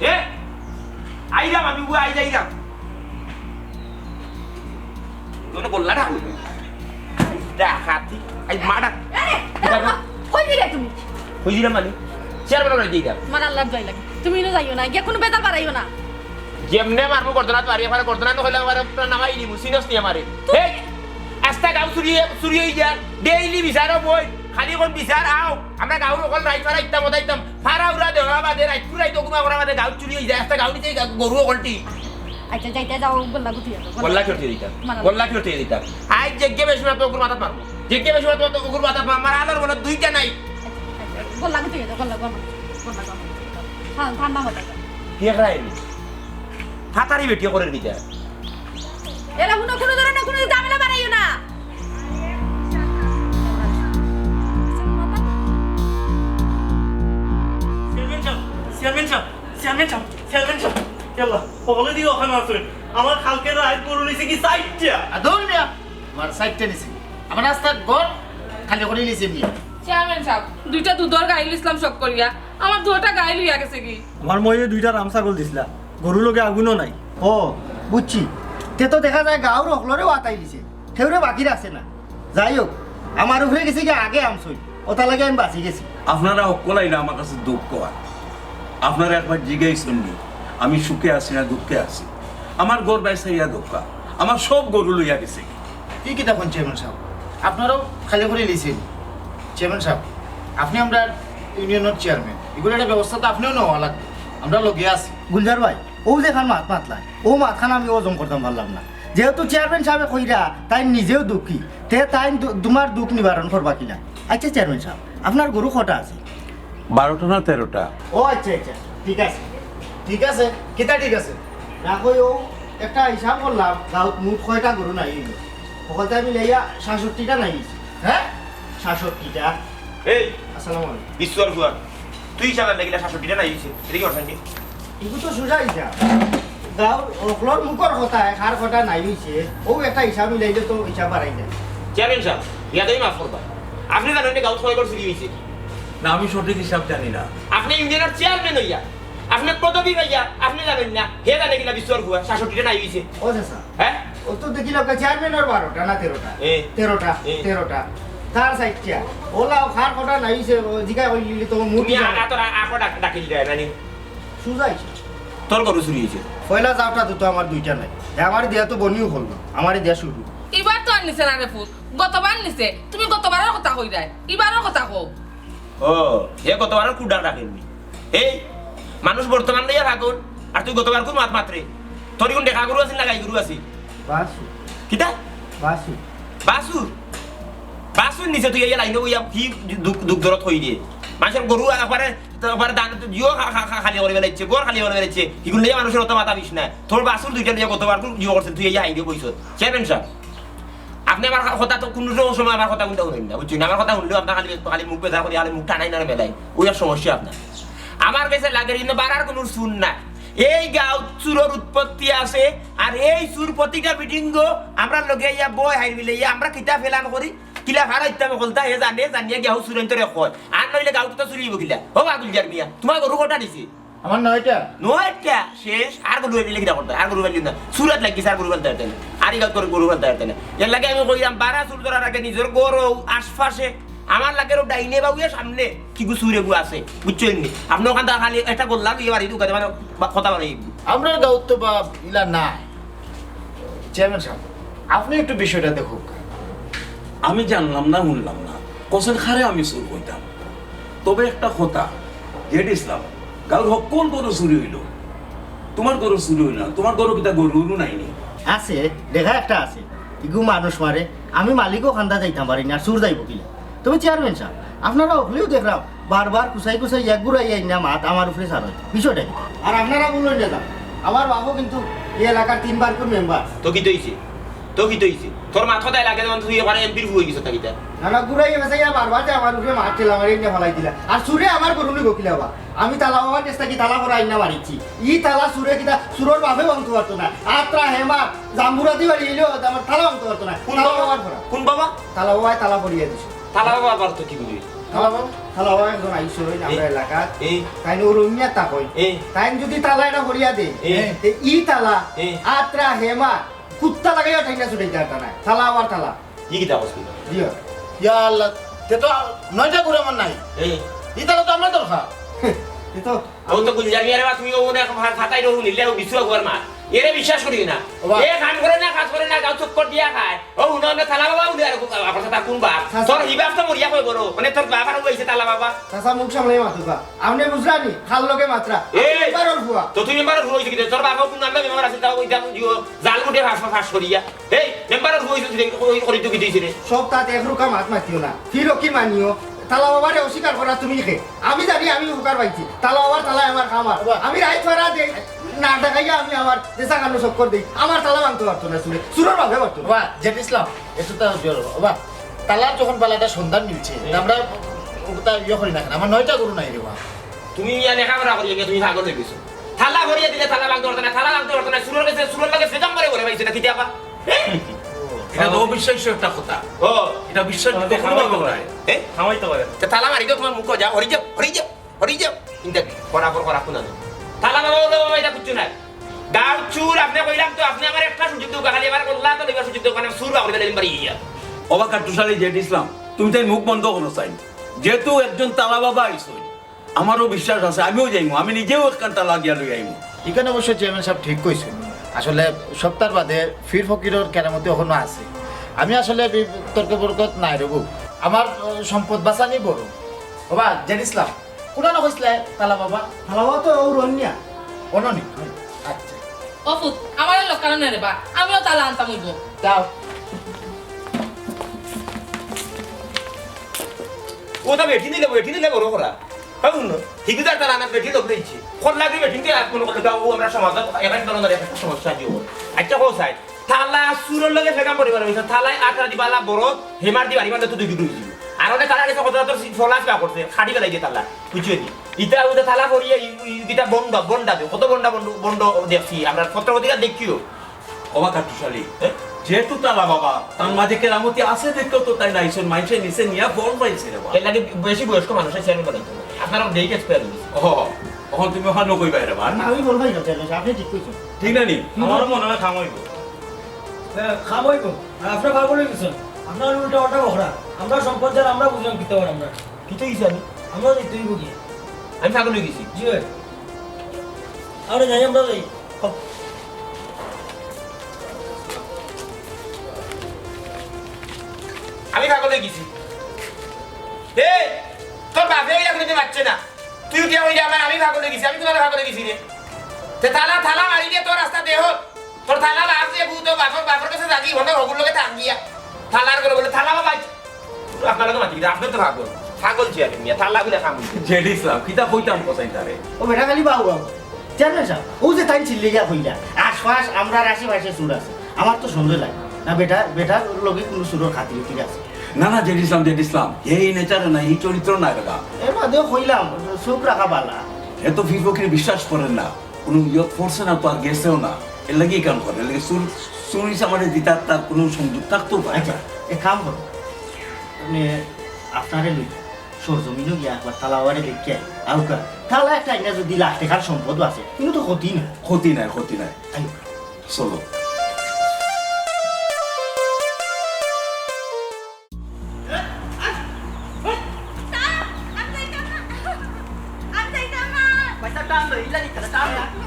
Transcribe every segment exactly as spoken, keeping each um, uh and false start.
এ, আইরাম আমি, ও আই যাইরাম। তোর বললা না? ডাকাতি। আই মারা। আরে, কই দিলে তুমি? কই দিলাম মানে? চেয়ারম্যান ওরা দিয়ে দাও। তোমার আল্লাহর দোয়াই লাগে। তুমি ইনো যাইও না, গিয়া কুনু বেজাল বাড়াইও না। যেমনে মারমু গর্দনাত মারি, আমার গর্দনা না হইলে আমার পুরা নামাই নিমু, সিনস নিয়ে মারে। এই, আস্তা গাঁও চুরি, চুরি হই যায়। ডেইলি বিচারও বই, খালি কোন বিচার আও। আমরা গাঁওর অকল রাইত ফারা ইত্তাম, ওটা ইত্তাম। ফারা উড়া দেওয়া বাদে, রাইত পুরা রাইত অগুমা করা বাদে গাঁও চুরি হই যায়। আস্তা গাঁও নিতে গা-, গরু অকলটি। আচ্ছা, যাইতে যাও, গোল্লা গুটি যাও, গোল্লা। গোল্লা খেলতে দিতাম। মারা। গোল্লা খেলতে দিতাম। আজ জেগে বেশি মাত্র অগুর মাথাত মারমু। জেগে বেশি মাত্র অগুর মাথাত মারমু। আমার আলোর বলে দুইটা নাই। আচ্ছা, আচ্ছা, গোল্লা গুটি যাও, গোল্লা, গোল্লা। গোল্লা, গোল্লা। ঠান-, ঠান্ডা মাথায় যাও। কে খায় নি? ফাতারি বেটিয়ে করে নিতে। এরা হুনো, কুনু ধরনের কুনু ঝামেলা বাড়াইও না। চেয়ারম্যান সাহেব, চেয়ারম্যান সাহেব, চেয়ারম্যান সাহেব, চেয়ারম্যান সাহেব। ইয়াল্লা, হকলে দিয়ে ওখানে আছেন। আমার কালকে রাইত গরু নিছে কি চাইরটা? আদর মিয়া, আমার চাইরটা নিছে। আমার রাস্তার ঘর খালি করে নিছে মিয়া। চেয়ারম্যান সাহেব, দুইটা দুধর গাই লইছিলাম শখ করিয়া, আমার দুইটা গাই লইয়া গেছে কি? আমার ময়ে দুইটা রাম ছাগল দিছিলা, গরু লগে আগুনও নাই। ও, বুঝছি। তে তো দেখা যায় গাঁওর হকলরেও আতাই দিছে, কেউরে বাকি রাখছে না। যাই হোক, আমার উপরে গেছে কি আগে আমছই, ওটা লাগে আমি বাঁচি গেছি। আপনারা হকল আইলে আমার কাছে দুঃখ হয়। আপনারা একবার জিজ্ঞাসা করলি, আমি সুখে আছি না দুঃখে আছি? আমার ঘর বায় চাইয়া দোকা, আমার সব গরু লইয়া গেছে। কি কিতা কইন চেয়ারম্যান সাহেব? আপনারাও খালি করে নিছেন। চেয়ারম্যান সাহেব, আপনি আমরার ইউনিয়নের চেয়ারম্যান, এগুলো একটা ব্যবস্থা তো আপনিও নেওয়া লাগবে। আমরা লগে আছি। গুলজার ভাই, ও যেখান মাত মাতলায়, ও মাতখান আমি হজম করতাম পারলাম না। যেহেতু চেয়ারম্যান সাহেবে কইরা, তাইন নিজেও দুঃখী, তে তাইন দু-, তোমার দুঃখ নিবারণ করবা কিনা? আচ্ছা চেয়ারম্যান সাহেব, আপনার গরু কটা আছে? বারোটা না তেরোটা। ও আচ্ছা, আচ্ছা, ঠিক আছে, ঠিক আছে, কিতা ঠিক আছে? রাখো, ও একটা হিসাব করলাম, গাঁওত মোট কয়টা গরু নাই হইল? সকলটা মিলাইয়া সাতষট্টিটা নাই হইছে। হ্যাঁ, সাতষট্টিটা। এই, আসসালামু আলাইকুম। বিশ্বর ফুয়া, তুই হিসাব লাগিলা সাতষট্টিটা নাই হইছে, এটা কি অশান্তি? এগু তো সোজা হিসাব। গাঁওর হকলর মুখর কথা, কার কটা নাই হইছে, ও একটা হিসাব মিলাইলে তো হিসাব বাড়াই যায়। চেয়ারম্যান সাহেব, ইয়াদই মাফ করবা। আপনি জানেন না গাঁওত কয় ঘর চুরি হইছে? না, আমি সঠিক হিসাব জানি না। আপনি ইউনিয়নের চেয়ারম্যান হইয়া, আপনি পদবি পাইয়া, আপনি জানেন না, হে জানে কিনা বিশ্বর ফুয়া, সাতষট্টিটা নাই হইছে। ও চাচা, হ্যাঁ? ও তো দেখিল চেয়ারম্যানের বারোটা না তেরোটা? এ। তেরোটা, এ। তেরোটা। তার চাইরটা। ওলা কার কটা নাই হইছে, ও জিগা কইলি তো মুখ তুমি আ-, আতর আ-, আকো ডাক-, ডাকিল দেয় না নি? সুজাই। তোর গরু চুরি হইছে। পয়লা যাওটা তো, তো আমার দুইটা নাই। এ আমার দিয়া তো বনিও হল না। আমারে দিয়া শুরু। ইবার তো আর নিছে না রে পুত। গতবার নিছে। তুমি গতবারর কথা কইরায়। ইবারর কথা কও। ও, হে গতবারর কুডা ডাকেননি। এই, মানুষ বর্তমান লইয়া থাকইন, আর তুই গতবার কুন মাত মাতরে? তোর ইগুন দেখা গরু আছিল না গাই গরু আছিল? বাসু। কিতা? বাসু। বাসু? বাসুর নিচে তুই এই লাইনে বইয়া কি দুখ, দুখ দরদ হই রে? মানুষের গরু একবারে, একবারে দান তো জিও খা-, খা-, খা-, খালি করে বেলাইছে, ঘর খালি করে বেলাইছে। ইগুন লইয়া মানুষের অত মাথা বিষ না। তোর বাসুর দুইটা লইয়া গতবার কুন জিও করছে, তুই এই আইনে বইছ। চেয়ারম্যান সাহেব, আপনি আমার কথা তো কুনু সময় আমার কথা কুনতা হুনইন না, বুঝছইন? আমার কথা হুনলেও আপনার খালি, খালি মুখ বেজার করি, খালি মুখ টানাই না মেলাই, ওই আর সমস্যা আপনার। আমার গেছে লাগে কিন্তু বাড়ার কুনু চুর না। এই গাঁওত চুরর উৎপত্তি আছে, আর এই চুর প্রতিটা মিটিংও আমরা লগে ইয়া বয় হাই মিলে ইয়া আমরা কিতা ফেলান করি, কিলা ফারা ইত্যাদি বলতা হে জানে, জানিয়া গিয়া হো চুরইন তোরে কয়। আর নইলে গাঁওত তো চুরি হইব কিলা? ও বাগুল জার মিয়া, তোমার গরু কটা নিছে? আমার নয়টা। নয়টা শেষ, আর গরু আনলে কিতা করতে? আর গরু আনলি না। চুরাত লাগিছে, আর গরু আনতে পারতে না। আর এই গাঁওত করে গরু আনতে পারতে না। এর লাগি আমি কইলাম, বারা চুর ধরার আগে নিজর ঘর ও আশপাশে, আমার লাগের ও ডাইনে বাউয়ে সামনে কিগু চুর এগু আছে, বুঝছইন নি? আপনি ওখান থাকি খালি একটা গোল্লা লইয়া বাড়ি ঢুকাতে মানে বা-, কথা বানাই। আমরার গাঁওত তো বা ইলা নাই। চেয়ারম্যান সাহেব, আপনি একটু বিষয়টা দেখুক। আমি জানলাম না, হুনলাম না, কছেন কারে আমি চুর কইতাম। তবে একটা কথা, জেড ইসলাম, গাঁওর হক্কল গরু চুরি হইল, তোমার গরু চুরি হইল না? তোমার গরু কিতা গরু উরু নাইনি? আছে, দেখা একটা আছে। ইগু মানুষ মারে, আমি মালিকও খান্দা যাইতাম পারি না, আর চুর যাইব কিলা? তবে চেয়ারম্যান সাহেব, আপনারা হকলেও দেখলাম, বারবার কুচাই কুচাই এক গুড়াই আইন না মাত আমার উপরে সার হয়। বিষয়টা কি? আর আপনারা বললেন না, আমার বাবু কিন্তু এই এলাকার তিনবার করে মেম্বার। তো কি তো হইছে? তো কি তো হইছে? তোর মাত কথায় লাগে যেমন তুই এবারে এমপির হয়ে গেছিস, তা কিতা? না, না, ঘুরাই গেছে, ইয়া বারবার যে আমার উপরে মার ঠেলা মারি ইন্না ফালাই দিলা। আর চুরে আমার গরু নিব কিলা বা? আমি তালা বাবার কাছ থেকে তালা করে আইনা মারিছি। ই তালা চুরে কিতা, চুরর বাপে ভাঙতে পারতো না। আত্রা হেমা, জাম্বুরাতি বাড়ি এলেও আমার তালা ভাঙতে পারতো না। কোন তালা বাবা? বাবার ঘোড়া। কোন বাবা? তালা বাবায় তালা পড়িয়ে দিছে। তালা বাবা আবার তো কি বলি? তালা বাবা, তালা বাবা একজন আইছইন আমরার এলাকাত। তাইন অউ রুমিয়া তা কইন। তাইন যুদি তালা এটা করিয়া দেইন, তে ই তালা আত্রা হেমা কুত্তা লাগাইয়া টাইনা ছুটাইতা পারতা নায়। তালা আবার তালা। ই কিতা কস তুই? জি অয়। ইয়া আল্লাহ, তে তো নয়টা ঘুরে আমার নাই। ই তালা তো আমার দরকার। তে তো অউ তো গুলজার মিয়া রে বা, তুমি অউ না ফাতাই রহু নিলে অউ বিছুয়া গুয়ার মা। এরে বিশ্বাস করিও না। এ কাম করে না, কাজ করে না, গাউ চক্কর দিয়া খায়। অউ হুনো না, তালা বাবা হুনে আর কু-, আবার কথা কোন বাপ? তোর হি বাপ তো মরিয়া কই বড়, মানে তোর বাপ আর অইছে তালা বাবা। চাচা মুখ সামলাই মাতুকা। আপনে বুঝরা নি? খাল লগে মাতরা। এ! মেম্বারর ফুয়া। তো তুই মেম্বারর ফুয়া অইছে কিতা? তোর বাপও কোন নামে মেম্বার আছে, তাও ওইটা বুঝিও। জাল উঠে ফাঁস, ফাঁস করিয়া। এই, মেম্বারর ফুয়া অইছে, তুই ওই করি তুই কি দিয়েছিস রে? সব তাত এক রুকা মাত মাতিও না। ফির কি মানিও? তালা বাবারে অস্বীকার করা তুমি কে? আমি জানি আমি উপকার পাইছি। তালা বাবার তালা আমার খামার। বাবা। আমি রাইত ফারা দেই, না ডাকাইয়া আমি আমার দেশা কানো চক্কর দেই। আমার তালা ভাঙতে পারতো না চুরে। চুরর ভাবে পারতো না। বাবা, জেড ইসলাম, এটা তো জোর বাবা। বাবা, তালার যখন বালা একটা সন্ধান মিলছে, হুম। তা আমরা ওটা ইয়ে করি না কেন? আমার নয়টা গরু নাই রে বাবা। তুমি ইয়া লেখাপড়া করিয়া গিয়া তুমি পাগল অই গেছো। তালা ভরিয়া দিলে তালা ভাঙতে পারতো না, তালা ভাঙতে পারতো না, চুরর গেছে, চুরর লগে ফেজাম করে বলে পাইছে না, কিতা আবার? এটা তো অবিশ্বাস্য একটা কথা। ও। এটা বিশ্বাস করতে কোনো ভাবে নাই। এ? থামাইতে পারে না। তে তালা মারি দাও তোমার মুখো, যাও, হরি যাও, হরি যাও, হরি যাও। চিন্তা কি? করা পর করা কোন আলো? তালা বাবা বলো, বাবা, এটা কিচ্ছু নাই। গাঁও চুর, আপনি কইলাম তো, আপনি আমার একটা সুযোগ দেও, খালি আমার কল্লা তো লইবার সুযোগ দেও, মানে চুর বাবা বলে দিন বাড়ি ইয়া। ওবা কাট্টুশালী জেড ইসলাম, তুমি তাই মুখ বন্ধ করো চাই। যেহেতু একজন তালা বাবা আইছইন, আমারও বিশ্বাস আছে, আমিও যাইমু, আমি নিজেও একখান তালা গিয়া লই আইমু। ইখান অবশ্য চেয়ারম্যান সাব ঠিক কইছইন। আসলে সপ্তাহ বাদে ফির ফকিরর কেরামতি অখনো আছে। আমি আসলে বি-, তর্ক বরকত নাই রবু। আমার, আহ, সম্পদ বাঁচানি বড়। বাবা, জেড ইসলাম, কোনা না কইছলা তালা বাবা? তালা বাবা তো অউ রনিয়া। অননি? আচ্ছা। ও পুত, আমার আর লোক কারণ রে বা, আমিও তালা আনতাম অইব। যাও। ও তো বেটি নিলে, বেটি নিলে বড় করা। হ্যাঁ, উন্নত। ঠিক আছে, তালা আনার বেটি লোক দিয়েছি। খোলা দিয়ে বেটি দিয়ে আর কোনো কথা, ও আমরা সমাজে এক এক ধরনের এক একটা সমস্যা দিয়ে ওর। আচ্ছা, ও সাইড। তালা চুরর লগে ফেগাম পরিবার হইছে। তালায় আটা দি বালা বড়, হেমার দি বাড়ি মানে তো দুই দুটো হইছিল। আর ওটা তালা গেছে কত রাত ফলাস বা করছে, খাটি বেলাই দিয়ে তালা। বুঝছো নি? ইটা ওটা তালা করিয়া ই-, ই-, ইটা বন্ডা, বন্ডা দে। কত বন্ডা বন্ড, বন্ড দেখছি। আমরা পত্র পত্রিকা দেখিও। ওবা কাট্টুশালী, হ্যাঁ? যেহেতু তালা বাবা, তার মাঝে কেরামতি আছে দেখতেও তো তাই নাইছইন, মাইনষে নিচে নিয়া ফল পাইছে রে বা। এর লাগে বেশি বয়স্ক মানুষের চেয়ারম্যান বানাইতে হবে। আপনারা দেখে এক্সপায়ার হয়ে গেছে। ও, অখন তুমি অখান কইবা রে বা। আমি বলবাই না, চেয়ারম্যান সাব, আপনি ঠিক কইছেন। ঠিক না নি? আমারও মনে হয় কাম অইব। হ্যাঁ, কাম অইব। আর আপনারা পাগল হয়ে গেছেন। আপনারা উল্টা পাল্টা বকরা। আমরা সম্পদ যার আমরা বুঝলাম কিতা আর আমরা। কিতা হইছে আমি? আমরা দেখতে হইব কি? আমি পাগল হয়ে গেছি। জি ভাই। আমরা যাই, আমরা যাই। আমি পাগল হয়ে গেছি। এ, তোর বাপে ওই এখন মারছে না। তুই উঠিয়া ওই যে আমার, আমি পাগল হয়ে গেছি, আমি তোমার পাগল হয়ে গেছি রে। তে তালা, তালা মারি দিয়ে তোর রাস্তা দেহ। তোর তালা বাপ যে বউ, তোর বাপর, বাপর কাছে যাবি, হন্ডা হগুর লগে থাক গিয়া। তালার করে বলে, তালা বাবা, আপনার লগে মাতি, আপনি তো পাগল। পাগল চেয়ারম্যান মিয়া, তালা গুলা কাম হইছে। জেড ইসলাম, কিতা কইতাম কোথায় তারে? ও বেটা খালি বাবু বাবু। চেয়ারম্যান সাব, ও যে তাই চিল্লে গিয়া কইলা, আশপাশ, আমরার আশেপাশে চুর আছে। আমার তো সন্দেহ লাগে। না বেটা, বেটার লগে কোনো চুরর খাতির উতির আছে। না, না, জেড ইসলাম, জেড ইসলাম, এই নেচারে না, এই চরিত্র না এরা। এর বাদেও কইলাম, চুপ রাখা বালা। এ তো ফির ফকির বিশ্বাস করেন না। কোনো ইয়ত পড়ছে না তো আর গেছেও না। এর লাগি কাম করে, এর লাগি চুর, চুর হিসাবে দিতা তার কোনো সংযোগ থাকতেও পারে আচ্ছা, না। এক কাম করো, মানে, আপনারে লই, সরজমিনও গিয়া একবার তালা ওয়ারে দেখিয়া আউকা। তালা একটা আইনা যদি লাখ টাকার সম্পদ আছে, কিন্তু তো ক্ষতি না। ক্ষতি নাই, ক্ষতি নাই। আইও। চলো। স্যার, আমি যাইতাম না। আমি যাইতাম না। পয়সা টান দে, ইলা নিতে টান দে।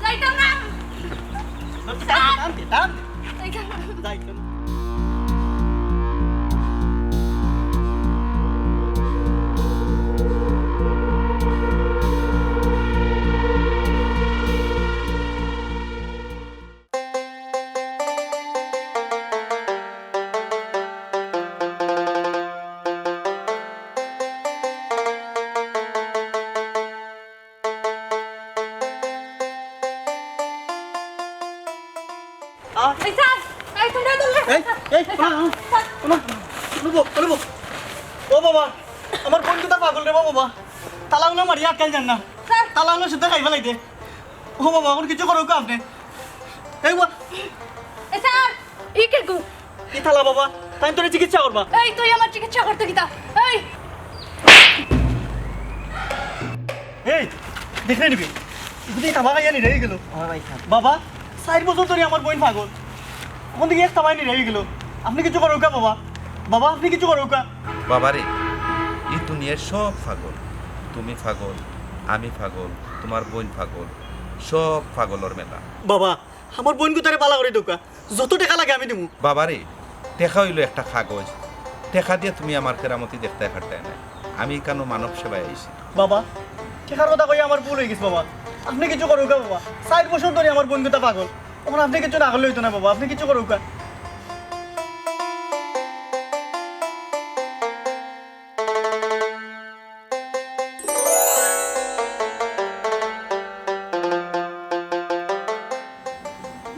যাইতাম না। টান দে, টান দে। যাইতাম না। যাইতাম না। এই স্যার, এই তোমরা তো এই, এই, এই, স্যার, ওনা, ওনা, স্যার। ওনা বো, ওনা বো। ও বাবা, আমার বন্ধুটা পাগল রে বাবা। তালা উনা মারিয়া আটকাইল যার না। স্যার। তালা উনা শুদ্ধ খাই ফেলাই দে। ও বাবা, এখন কিছু করো আপনি। এই বা- এ স্যার, ই কে গো? ই তালা বাবা, তাই তোরে চিকিৎসা করবা। এই, তুই আমার চিকিৎসা করতে কিতা? এই। এই, দেখলে নিবি, যদি থাবা খাইয়া নিরাই গেল। আমার ভাই সাহেব। বাবা, চাইর বছর ধরি আমার বইন পাগল, অখন দেখি এক থাবায় নিরাই গেল। আপনে কিছু করউক্কা বাবা, বাবা, আপনে কিছু করউক্কা। বাবারে, ই দুনিয়ার সব পাগল, তুমি পাগল, আমি পাগল, তুমার বইন পাগল, সব পাগলর মেলা। বাবা, আমার বইনগুতারে বালা করি দেউক্কা, যত টেকা লাগে আমি দিমু। বাবারে, টেকা অইলো একটা কাগজ, টেকা দিয়া তুমি আমার কেরামতি দেখতায় পারতায় নায়। আমি ইকানো মানব সেবায় আইছি। বাবা, টেকার কথা কইয়া আমার ভুল অইগেছে বাবা, আপনে কিছু করউক্কা বাবা। চাইর বছর ধরি আমার বইনগুতা পাগল, অখন আপনে কিছু না করলে অইতো না বাবা, আপনে কিছু করউক্কা।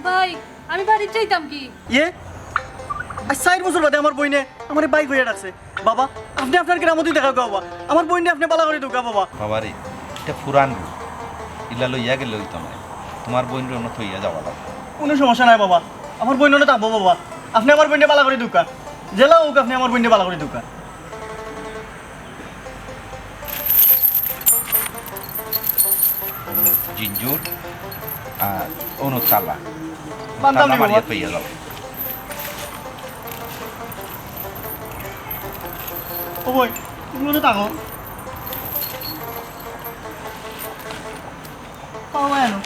ভাই, আমি বাড়িত যাইতাম কি? ইয়ে, আইজ চাইর বছর বাদে আমার বইনে আমারে ভাই কইয়া ডাকছে। বাবা, আপনে আপনার কেরামতি দেখাউক্কা বাবা, আমার বইনরে আপনে বালা করি দেউক্কা বাবা। বাবারে, ইটা পুরান রূপ, ইলা লইয়া গেলে অইতো নায়, তুমার বইনরে অনো থইয়া যাওয়া লাগবো। কুনু সমস্যা নাই বাবা, আমার বইন অনো থাকবো বাবা, আপনে আমার বইনরে বালা করি দেউক্কা, যেলা অউক আপনে আমার বইনরে বালা করি দেউক্কা। জিঞ্জুর আর অনো তালা। বান্দাম তালা নি মারিয়া বাবা। থইয়া যাও। ও বই, তুমি অনো থাকো। পাও এনো।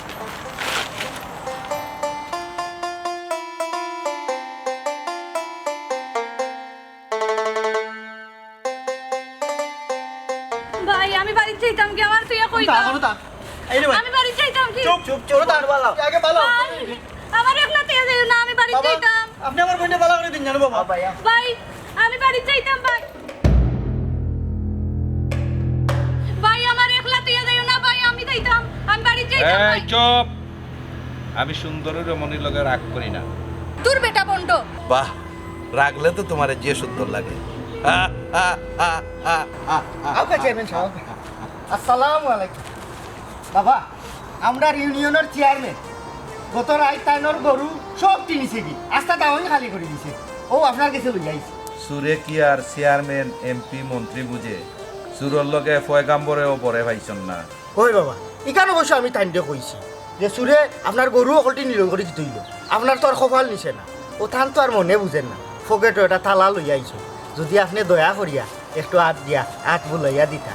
ভাই, আমি বাড়িত যাইতাম কি? আমার তুই কই তা, যা? তা। এই রে ভাই। আমি বাড়িত যাইতাম কি? চুপ, চুপ, চুপ, তা। আগে ভালো। ভাই, আমার একলা তুই যাইও না, আমি বাড়িত বাবা, যাইতাম। আপনে আমার বইনরে বালা করি দিন জানো বাবা। ভাই, আমি বাড়িত যাইতাম ভাই। ভাই, আমার একলা তুই যাইও না ভাই, আমি যাইতাম। আমি বাড়িত যাইতাম এই, ভাই। চুপ। আমি সুন্দরী রমণীর লগে রাগ করি না। দূর বেটা ভণ্ড। বাহ, রাগলে তো তুমারে যে সুন্দর লাগে। আউক্কা চেয়ারম্যান সাব। আসসালামু আলাইকুম। বাবা, আমরার ইউনিয়নর চেয়ারম্যান গত রাইত তাইনর গরু সব টিনিছে গি, আস্তা দাওয়ানি খালি করি দিছে। অউ আপনার গেছে লইয়া আইছি। চুরে কি আর চেয়ারম্যান, এমপি, মন্ত্রী বুঝে? চুরর লগে পয়গাম্বরেও বরে পাইছন না। ওই বাবা, ইখান অবশ্য আমি তাইনরে কইছি যে চুরে আপনার গরু অকলটি নিল করি দিতে অইল। আপনার তো আর কপাল নিছে না, অউ তান তো আর মনে বুঝের না। পকেটো একটা তালা লইয়া আইছো, যদি আপনে দয়া করিয়া একটু আত দিয়া, আত বুলাইয়া দিতা।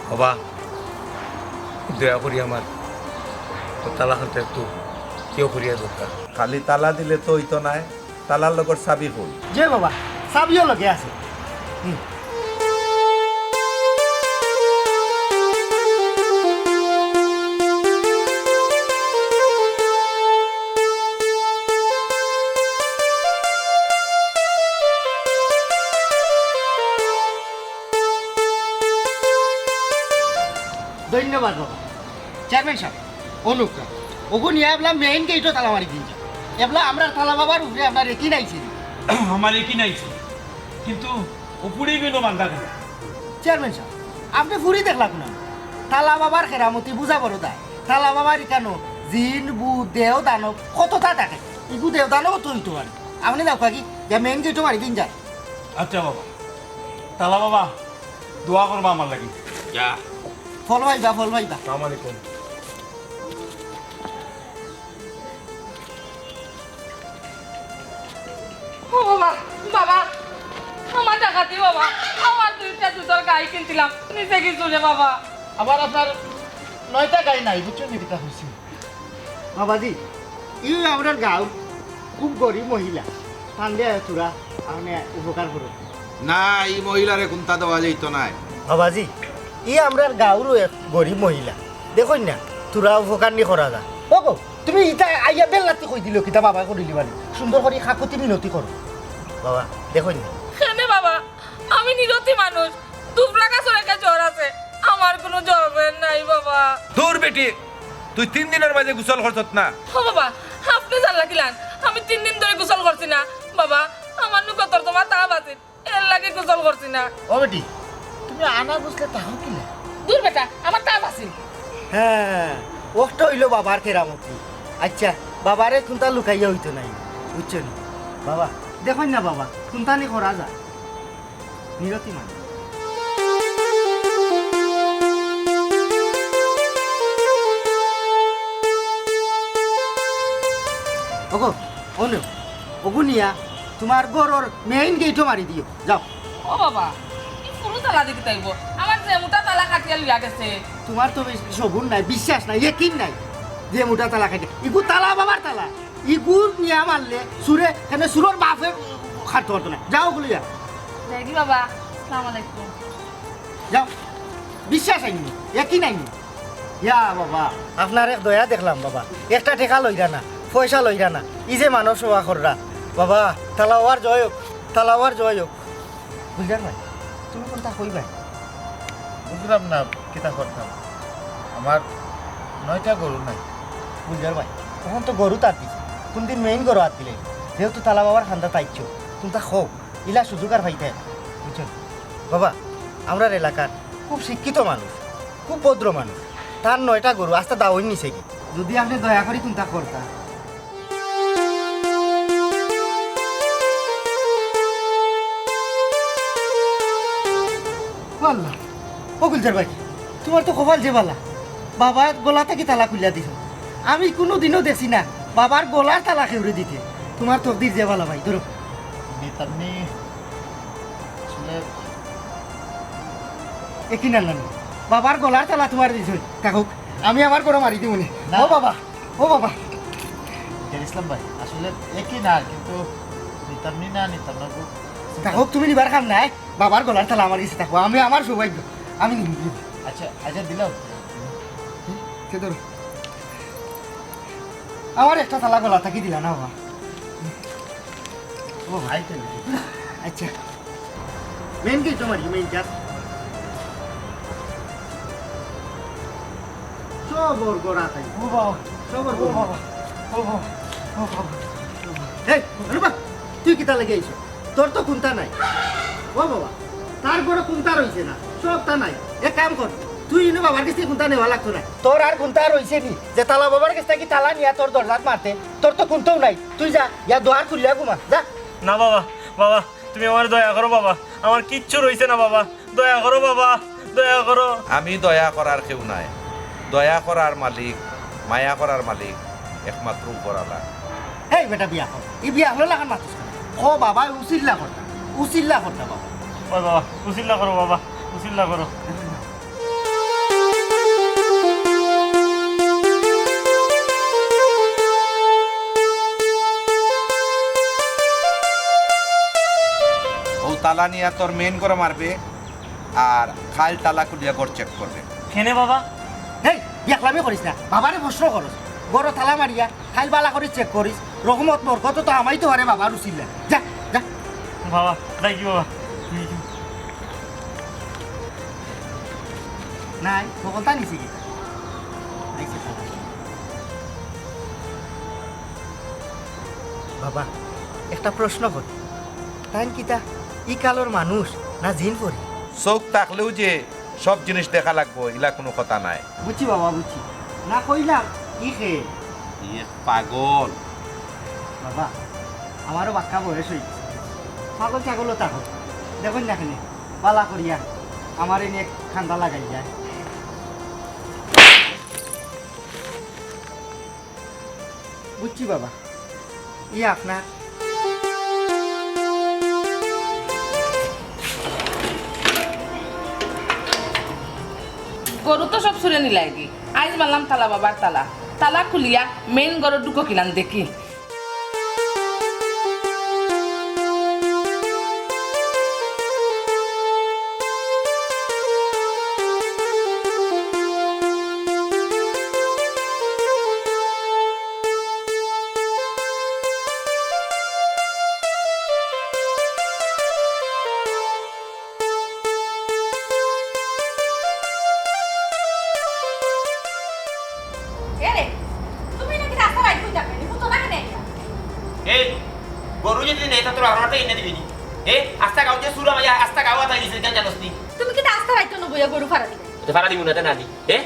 বাবা, দয়া করি আমার অউ তালাখানটা একটু কেউ করিয়া দেউক্কা। খালি তালা দিলে তো অইতো নায়, তালার লগর চাবি কই? জি বাবা, চাবিও লগে আছে। হুম। ধন্যবাদ বাবা। চেয়ারম্যান সাব, অউক্কা, অগু নিয়া এবলা মেইন গেইটো তালা মারি দিন। এবলা আমরার তালা বাবার উপরে আপনার একিন আইছে। আমার একিন আইছে, কিন্তু অউ ফুড়ি গেল বান্দা কেনে? চেয়ারম্যান সাব, আপনে ফুড়ি দেখলা কুনা? তালা বাবার কেরামতি বুঝা বড় দায়। তালা বাবার ইখানো জিন, ভূত, দেও, দানব কততা থাকে। ইগু দেও দানব তো অইতো পারে। আপনে যাউক্কা গি, যা মেইন গেইটো মারি দিন যান। আচ্ছা বাবা, তালা বাবা, দোয়া করবা আমার লাগি। যা। ফল পাইবা, ফল পাইবা। আসসালামু আলাইকুম। ও বাবা, বাবা, আমার ডাকাতি বাবা, আমার দুইটা দুধর গাই কিনছিলাম, নিছে গি চুরে বাবা। আবার আপনার নয়টা গাই নাই, বুঝছইন নি কিতা কইছি? বাবাজি, ই আমরার গাঁওর খুব গরিব মহিলা, তানরে থুড়া আপনে উপকার করো। না, ই মহিলারে কুন্তা দেওয়া যাইতো নায়। বাবাজি, ই আমরার গাঁওরউ এক গরিব মহিলা, দেখইন না, থুড়া উপকার নি করা যা। ও গো, তুমি ইতা আইয়া বেল্লাতি কই দিলায় কিতা বাবায় করিলিবা নি? সুন্দর করি কাকুতি মিনতি করো। বাবা, দেখইন না। কেনে বাবা, আমি নিরতি মানুষ, দুবরা গাছর একটা জড় আছে, আমার কুনু জড় বইন নাই বাবা। দূর বেটি, তুই তিন দিনর মাঝে গোসল করছত না। ও বাবা, আপনে জানলা কিলান? আমি তিন দিন ধরি গোসল করছি না। বাবা, আমার নু গতর জমা তাপ আছিল, এরলাগি গোসল করছি না। ও বেটি, তুমি আনা বুঝলে তাও কিলা? দূর বেটা, আমার তাপ আছিল। হ্যাঁ, অউটা অইলো বাবার কেরামতি। আচ্ছা, বাবারে কুন্তা লুকাইয়া অইতো নায়, বুঝছো নি? বাবা, দেখইন না বাবা, কুন্তা নি করা যা। মিনতি মানি। ওগো, অনো, ওগু নিয়া তুমার ঘরর মেইন গেইটো মারি দিও, যাও। ও বাবা, ই ফুরু তালা দি কিতা অইবো? আমার যে মুটা তালা কাটিয়া লইয়া গেছে। তুমার তো বেশি সবুর নাই, বিশ্বাস নাই, একিন নাই। যে মুটা তালা কাটিয়া, ইগু তালা বাবার তালা। ইগু নিয়া মারলে চুরে, কেনে চুরর বাপে কাটতো পারতো না। যাও ওগুলো যা। দেখি বাবা, আসসালামু আলাইকুম। যাও, বিশ্বাস আইনি, একিন আইনি। ইয়া বাবা, আপনার এক দয়া দেখলাম বাবা, একটা টেকা লইরা না, পয়সা লইরা না, ই যে মানব সেবা কররা বাবা, তালা বাবার জয় হোক, তালা বাবার জয় হোক। বুঝলাম ভাই, তুমি কুনতা কইবায়? বুঝলাম না, কিতা করতাম? আমার নয়টা গরু নাই। বুঝলাম ভাই, অখন তো গরু তার দিছে, কুনদিন মেইন গরু আর দিলে, যেহেতু তালা বাবার খান্দাত আইছো, তুমি তা কও, ইলা সুযোগ আর পাইতায় না, বুঝছো? বাবা, আমরার এলাকার খুব শিক্ষিত মানুষ, খুব ভদ্র মানুষ, তার নয়টা গরু আস্তা দাওয়াইন নিছে গি। যদি আপনে দয়া করি কুনতা করতা। ও আল্লাহ, ও গুলজার ভাই, তুমার তো কপাল যে বালা, বাবার গলা থাকি তালা খুলিয়া দিছো। আমি কুনুদিনও দেখছি না বাবার গলার তালা কেউরে দিতে। তুমার তকদির যে বালা ভাই, ধরো। নি তামনি আসলে একিন আনলাম না। বাবার গলার তালা তুমার দিছইন। থাকুক, আমি আমার ঘরো মারি দিমুনে। না। ও বাবা, ও বাবা। জান ইসলাম ভাই, আসলে একিন না, কিন্তু নিতাম নি না, নিতাম না গো। থাকুক, তুমি নিবার কাম নাই। বাবার গলার তালা আমার গেছে থাকবো। আমি আমার সৌভাগ্য। আমি নিমু। আচ্ছা, আচ্ছা দিলাম। কে ধরো? আমার একটা তালা গলা থাকি দিলা না বাবা। ও ভাই, আচ্ছা। মেইন গেইট তো মারি, মেইন গেইট। সবর গড়া তাই। ও বাবা। সবর ও গড়া। বাবা। ও বাবা। ও বাবা। এই, আরে বা, তুই কিতা লাগি আইছো? তোর তো কুন্তা নাই। ও বাবা, তার ঘরো কুন্তা রইছে না, সবতা নাই। এক কাম কর, তুই ইনো বাবার গেছে কুন্তা নেওয়া লাগতো না। তোর আর কুন্তা রইছে নি? যে তালা বাবার গেছ থাকি তালা নিয়া তোর দরজাত মারতে, তোর তো কুন্তাও নাই। তুই যা, ইয়া দুয়ার খুলিয়া ঘুমা, যা। না বাবা, বাবা, তুমি আমারে দয়া করো বাবা, আমার কিচ্ছু রইছে না বাবা, দয়া করো বাবা, দয়া করো। আমি দয়া করার কেউ নাই, দয়া করার মালিক, মায়া করার মালিক একমাত্র উপরআলা। এই বেটা বিয়া কর, ই বিয়া হলো লাখান মাতুস কেনে? ও বাবা, উসিল্লা করতা, উসিল্লা করতা বাবা। ওই বাবা, উসিল্লা করো বাবা, উসিল্লা করো। ও তালা নিয়া তোর মেইন ঘরো মারবে, আর খাইল তালা খুলিয়া ঘর চেক করবে। কেনে বাবা? হেই, বিয়াকলামি করিস না, বাবারে প্রশ্ন করস। ঘরো তালা মারিয়া খাইল বালা করি চেক করিস, রহমত বরকত তো হামাইতো পারে বাবার উসিল্লা। যা, যা। বাবা, যাই কি বাবা? নাই, হকলতা নিছি কিতা? আইছে তালা। বাবা, একটা প্রশ্ন করি, তাইন কিতা ই কালর মানুষ না জিন পরি? চউখ থাকলেও যে সব জিনিস দেখা লাগবো, ইলা কুনু কথা নাই। বুঝছি বাবা, বুঝছি। না কইলাম, ই কে? ই এক পাগল। বাবা, আমারও বাক্কা বয়স অইছে। পাগল ছাগলও থাকো। দেখইন না কেনে, বালা করিয়া আমার এনে এক খান্দা লাগাই যায়। বুঝছি বাবা, ই আপনার। গরু তো সব চুরে নিলায়গি। আইজ মারলাম তালা বাবার তালা। তালা খুলিয়া মেইন ঘরো ঢুকো কিলান দেখি। এরে, তুমি নাকি রাস্তা রাইত কই থাকবে? নি, বুঝো না কেনে এটা? এই, গরু যদি নেই, তা তোর আমার তো এনে দিবি নি। এ, আস্তা গাঁও যে সুরা মাইয়া, আস্তা গাঁও আতাই দিছে, কেন জানোস নি? তুমি কি আস্তা রাইত নু বইয়া গরু ফারা দিবে? তো ফারা দিমু না, তা না দি। এ?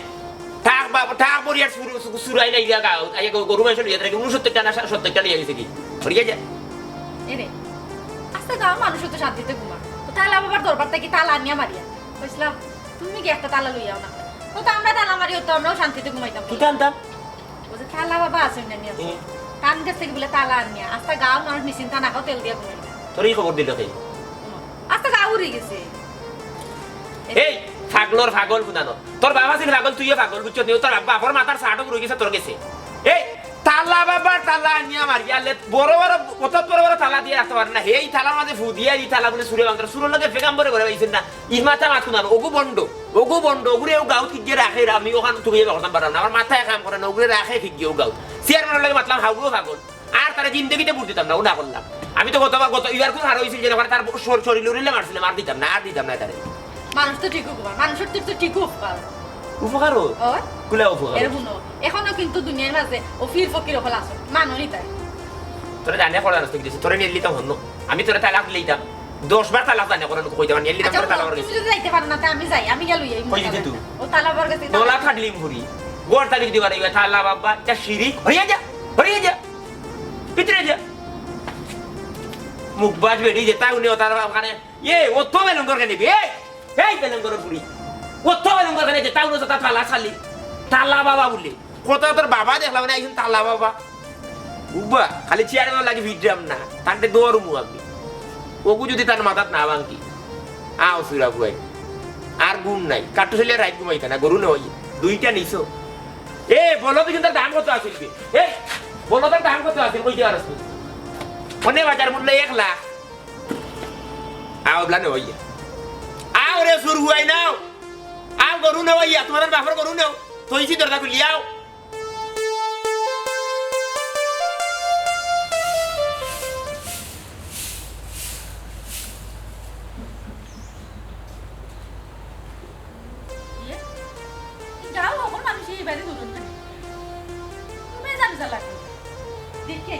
থাক বা-, থাক বরিয়ার সুর-, সু-, সুরাই নাই দিয়া গাঁও। আইয়া গ-, গরু মাংস লইয়া তারা কি ঊনসত্তরটা না সা-, সত্তরটা লইয়া গেছে কি? বরিয়া যা। এরে, আস্তা গাঁওর মানুষ তো শান্তিতে ঘুমা। তালা বাবার দরবার থাকি তালা আনিয়া মারিয়া। কইছিলাম, "তুমি কি একটা তালা লইয়াও না?" তো, তো আমরা তালা মারি, ও তো আমরাও শান্তিতে ঘুমাইতাম। কিতা আনতাম? ও যে তালা বাবা আছে না, নিয়ে আছে। হুম। তান গেছ থাকি বুলে তালা আনিয়া। আস্তা গাঁওর মানুষ নিশ্চিন্তা না খাও, তেল দিয়া ঘুমাইতা। তোর এই খবর দিল কে? আস্তা গাঁও উড়ি গেছে। এই, পাগলর পাগল ফুদানো। তোর বাবা ছিল পাগল, তুইও পাগল, বুঝছস নি? ও তোর বাপর মাথার ছাটও রয়ে গেছে তোর গেছে। এই, তালা বাবা, তালা আনিয়া মারিয়া লে, বড় বড়, অত বড় বড় তালা দিয়া রাখতে পারে না। এই তালার মাঝে ফু দিয়া, এই তালা বুলে চুরে ভাঙতে, চুরর লগে পেগাম্বরে ঘরে পাইছেন না। ই মাথা মাথু না, ওগু বন্ড, ওগু বন্ড, ওগুরে ও গাউত কিগিয়ে রাখে, আমি ওখান তুমি করতাম পারলাম না। আমার মাথায় কাম করে না, ওগুরে রাখে কিগিয়ে ও গাউত। চেয়ারম্যানর লগে মাতলাম, হাউগুও পাগল। আর তারে জিন্দেগিতে ভোট দিতাম না, ও না করলাম। আমি তো গতবার, গত ইয়ার খুব হারা হয়েছিল যে ওখানে তার শর-, শরীর উড়িলে মারছিলাম, আর দিতাম না, আর দিতাম না তারে। মানুষ তো ঠিক উপকার, মানুষের তো ঠিক উপকার। উপকার ও? ওই? কুলা উপকার? এর হুনো, এখনো কিন্তু দুনিয়ার মাঝে ও ফির ফকির অকল আছে, মাননি তাই। তোরে জানে করা নষ্ট গেছে, তোরে নিয়ে লিতাম হন্য। আমি তোরে তালাক লইতাম। দশ বার তালাক জানে করা কইতাম, নিয়ে লিতাম আচ্ছা, তোরে তালাক হুনো, তুমি গেছে। যদি যাইতে পারো না, তা আমি যাই, আমি গেল এই কই যেতে তুই? ও তালা বাবার গেছে গেলে দলা থাকলি মুহুরি। গোয়ার তালি যদি বাড়াইবা, তালা বাবা, যা শিরিক, হরিয়া যা, হরিয়া যা। ভিতরে যা। মুখ বাজ বেটি যেটা উনি ও তার ওখানে, এ, ও তো বেলুন করে নিবি, এই, এই বেলুন করে বুড়ি। ও তো বেলুন করে নিবি, যেটা উনি তা তালা চালি। তালা বাবা বলে। কত তোর বাবা দেখলাম না, একজন তালা বাবা। বুবা, খালি চেয়ারে লাগি ভিড়রাম না, তান্তে দৌড়মু আমি। ওগু যদি তার মাথাত না ভাঙি। আও সুরা বুয়াই। আর ঘুম নাই, কাট্টু ছেলে রাইত ঘুমাইতা না, গরু নেওয়াই। দুইটা নিছো। এ, বলো তো কিন্তু তার দাম কত আছিল কি? এ, বলো তার দাম কত আছিল, কইতে পারছ না। মনে বাজার মূল্য এক লাখ। আও, বলা নেওয়াই। আও রে সুর বুয়াই নাও। আও গরু নেওয়াই, তোমাদের বাপর গরু নেও। তৈছি দরজা খুলি আও। ইয়ে, এই গাঁও হকল মানুষ এই বাড়ি দুজন না। তুমি জানি যা লাগে। দেখি।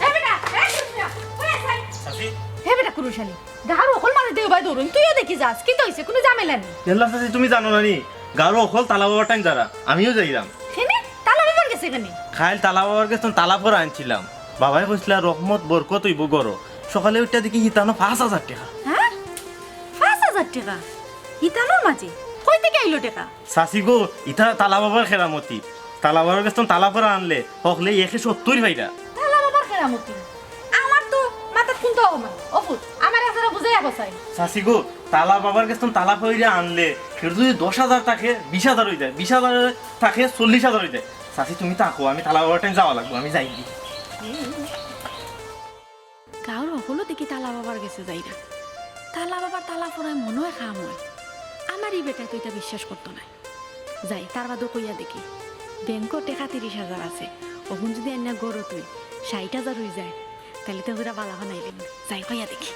এ বেটা, এ বেটা, কই আছাই? চাচি। এ বেটা, কুরুশালি। গাঁওর হকল মানুষ দেও ভাই দৌড়ুন, তুইও দেখি যাস, কিতা অইছে, কুনু ঝামেলা নি? এল্লা চাচি, তুমি জানো না নি? গাঁওর হকল তালা বাবার টাইম যারা, আমিও যাইরাম। কেনে? তালা বাবার গেছে কেনে? খাইল তালা বাবার গেছে তালা পরা আনছিলাম। বাবায় কইছলা রহমত বরকত অইবো ঘরো। সকালে উঠিয়া দেখি হিতানো পাঁচ হাজার টেকা। হ্যাঁ? পাঁচ হাজার টেকা? হিতানোর মাঝে? কই থাকি আইলো টেকা? চাচি গো, ইতা তালা বাবার কেরামতি। তালা বাবার গেছ তালা পরা আনলে, হকলে একে সত্তইর পাইরা। তালা বাবার কেরামতি? আমার তো মাথাত কুন্তা অয় না। ও পুত, আমার একজরা বুঝাইয়া কছাই। চাচি গো, তালা বাবার গেছ তালা পরা আনলে, কেউর যদি দশ হাজার থাকে, বিশ হাজার অই যায়, বিশ হাজার থাকে, চল্লিশ হাজার অই যায়। চাচি, তুমি থাকো, আমি তালা বাবার টাইম যাওয়া লাগবো, আমি যাই গি। গাঁওর হকলো দেখি তালা বাবার গেছে যাইরা। তালা বাবার তালা পরায় মনো অয় কাম অয়। আমার ই বেটায় তো ইতা বিশ্বাস করতো নায়। যাই, তার বাদেও কইয়া দেখি। ব্যাংকো টেকা তিরিশ হাজার আছে। অখন যদি আইনা ঘরো থই ষাইট হাজার অই যায়, তাইলে তো পুরা বালা বানাইলিমু। যাই, কইয়া দেখি।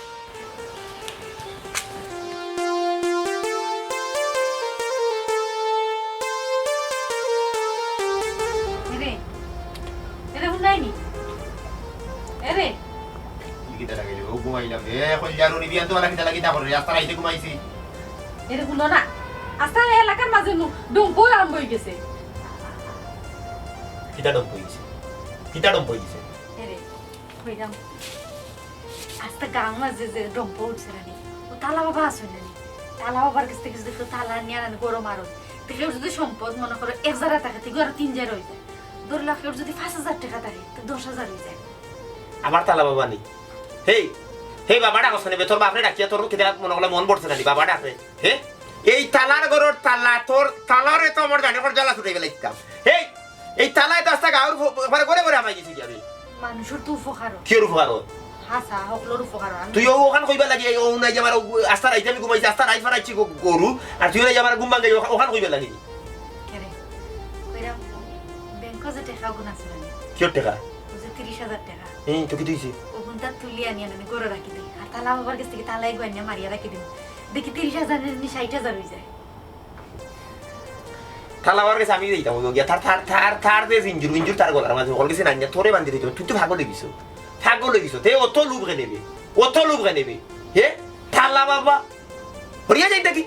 এরে, এরে হুনাইনি? এরে। কি কিতা লাগাইলি? ও ঘুমাইলাম। এ, কইল জারু নিবি, আনতো আলা কিতা লাগি তা করে? আস্তা রাইতে ঘুমাইছি। এরে হুনো না। আস্তা এই এলাকার মাঝে নু ডম্প আরম্ভ অই গেছে। কিতা ডম্প অই গেছে? কিতা ডম্প অই গেছে? এরে, কইরাম। আস্তা গাঁওর মাঝে যে ডম্প উঠছে না নি, ও তালা বাবা আছে না নি? তালা বাবার গেছ থাকি যদি কেউ তালা নিয়া আনে গরম আরো, তে কেউর যদি সম্পদ মনো করো এক জারা থাকে, তে আরো তিন জারা অই যায়। ধরলা কেউর যদি পাঁচ হাজার টেকা থাকে, তে দশ হাজার অই যায়। আবার তালা বাবা নি? হেই, হেই বাবা ডাকছ না বে, তোর বাপরে ডাকিয়া তোর কিতা মনো করলে মন ভরছে না নি? বাবা ডাকে। হে? এই তালার ঘরর তালা, তোর তালারে তো আমার জানে কর জ্বালা ছুটাই ফেলাইতাম। হেই, এই তালায় তো আস্তা গাঁওর ফ-, মানে ঘরে ঘরে হামাই গেছে কি আমি? মানুষর তো উপকার অয়। কিয়র উপকার অয়? হাছা, হকলর উপকার অয়। আমি তুই ও ওখান কইবার লাগি, এই ও নাই যে আমার ও আস্তা রাইত আমি ঘুমাইছি, আস্তা রাইত ফারাইছি গ-, গরু, আর তুই নাই যে আমার ঘুম ভাঙাই ওখা-, ওখান কইবার লাগি। কেরে? কইরাম, ব্যাংকো যে টেকা ওগুন আছে না? কিয়র টেকা? ওই যে তিরিশ হাজার টেকা। এই, তো কিতা অইছে? ওগুনতা তুলি আনি আনি ঘরো রাখি দেই। আর তালা বাবার গেছ থাকি তালা এগু আনিয়া মারিয়া রাখি দিমু। দেখি তিরিশ হাজার নি ষাইট হাজার অই যায়। তালা বাবার গেছে আমি যাইতাম, ওই গিয়া তার, তার, তার, তার যে জিঞ্জুর, মিঞ্জুর তার গলার মাঝে, হকল গেছে না, তোরে বান্ধি দিতে, তুই তো পাগল অই গেছো। পাগল অই গেছো। তে অত লোভ কেনে বে? অত লোভ কেনে বে? হে? তালা বাবা। হরিয়া যাই দেখি।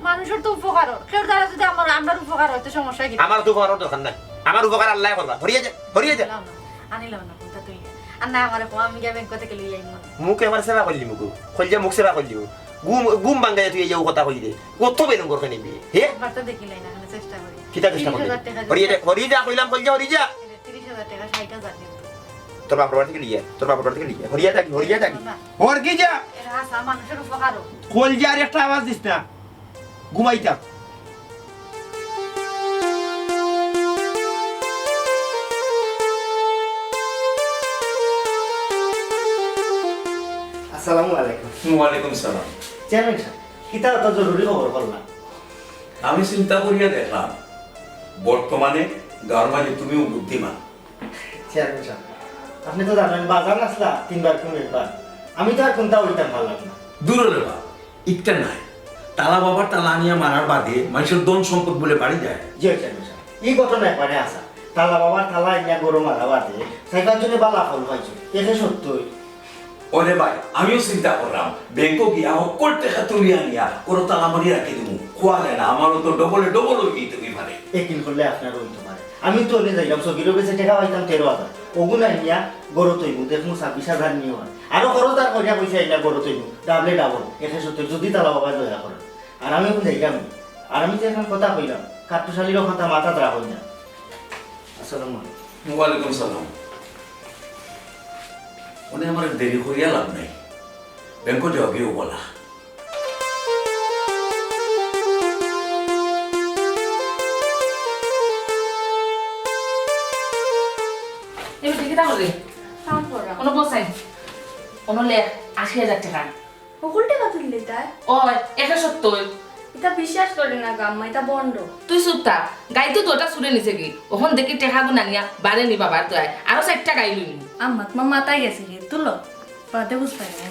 মানুষর তো উপকার অর। কেউর দ্বারা যদি আমার, আমরার উপকার অয়, তে সমস্যা কিতা? আমার তো উপকারর দরকার নাই। আমার উপকার আল্লায় করবা। হরিয়া যা, হরিয়া যা। লাও না, আনি লাও না, কোনটা আর না, আমারে কও, আমি গিয়া ব্যাংক থাকি লই আইমু। মুখ এবার সেবা করলি মুখ, কইলজা মুখ সেবা করলি। ঘুম, ঘুম ভাঙ্গাইয়া তুই এই কথা কইরে। কত বেলুম করকে নিবি? হে? একবার তো দেখিলাই না, আমি চেষ্টা করি। কিতা চেষ্টা করলি? তিরিশ হাজার টেকা হরি যা, হরি যা, কইলাম, কইলজা, হরি যা। তিরিশ হাজার টেকা, ষাইট হাজার দিন। তোর বাপর বাড়ি থাকি লইয়া, তোর বাপর বাড়ি থাকি লইয়া। হরিয়া থাকি, হরিয়া থাকি। না। হরি যা। এরা হাছা মানুষর উপকার হোক। কইলজা আর একটা আওয়াজ দিস না। ঘুমাইতাম। আসসালামু আলাইকুম। ওয়ালাইকুম সালাম। চেয়ারম্যান সাব, কিতা অত জরুরি খবর করলা? আমি চিন্তা করিয়া দেখলাম, বর্তমানে গাঁওর মাঝে তুমিও বুদ্ধিমান। চেয়ারম্যান সাব, আপনে তো জানইন, বাজান আছলা তিনবার কুন একবার। আমি তো আর কুনতা অইতাম পারলাম না। দূর রে বা, ইটা নায়। তালা বাবার তালা আনিয়া মারার বাদে মানষর ধন সম্পদ বুলে বাড়ি যায়। জি চেয়ারম্যান সাব, ই ঘটনা একবারে হাছা। তালা বাবার তালা আনিয়া গরু মারা বাদে চাইর পাঁচ জনে বালা ফল পাইছে। একে সত্যই। ওরে ভাই, আমিও চিন্তা করলাম, ব্যাংকো গিয়া হক্কল টেকা তুলিয়া আনিয়া গরু তালা মারি রাখি দিমু। খোয়া যায় না, আমারও তো ডবলে ডবল অই যাইতো কি পারে। একিন করলে আপনারও অইতো পারে। আমি তো অনে যাইলাম, সগিরর গেছে টেকা পাইতাম তেরো হাজার। অগুন আনিয়া গরু থইমু, দেখমু ছাব্বিশ হাজার নি অয়। আরো খরচদার করিয়া কইছে আইনা গরু থইমু, ডাবলে ডাবল। একে সত্যই যদি তালা বাবায় দয়া করইন। আর আমি অখন যাইলাম। আর আমি যে অখন কথা কইলাম, কাট্টুশালীর অখন তা মাথাত রাখইন না। আসসালামু আলাইকুম। ওয়ালাইকুম সালাম। অনে আমার দেরি করিয়া লাভ নাই, ব্যাংকো যাওয়াগিও বালা। এবার দেখি তাহলে। কাম করা। অনো বসাই। অনো লেখ, আশি হাজার টেকা। হক্কল টেকা তুললে তাই? ওই, একে সত্যই। ইতা বিশ্বাস করে না গো আম্মা, ইতা ভন্ড। তুই চুপ থাক। গাই তো দুইটা চুরে নিছে গি। অখন দেখি টেকাগুন আনিয়া বারে নি বাবার দোয়ায়। আরো চাইরটা গাই লইমু। আম্মা, তুমার মাথায় গেছে গি? তুলো। বাদে বুঝতায় না।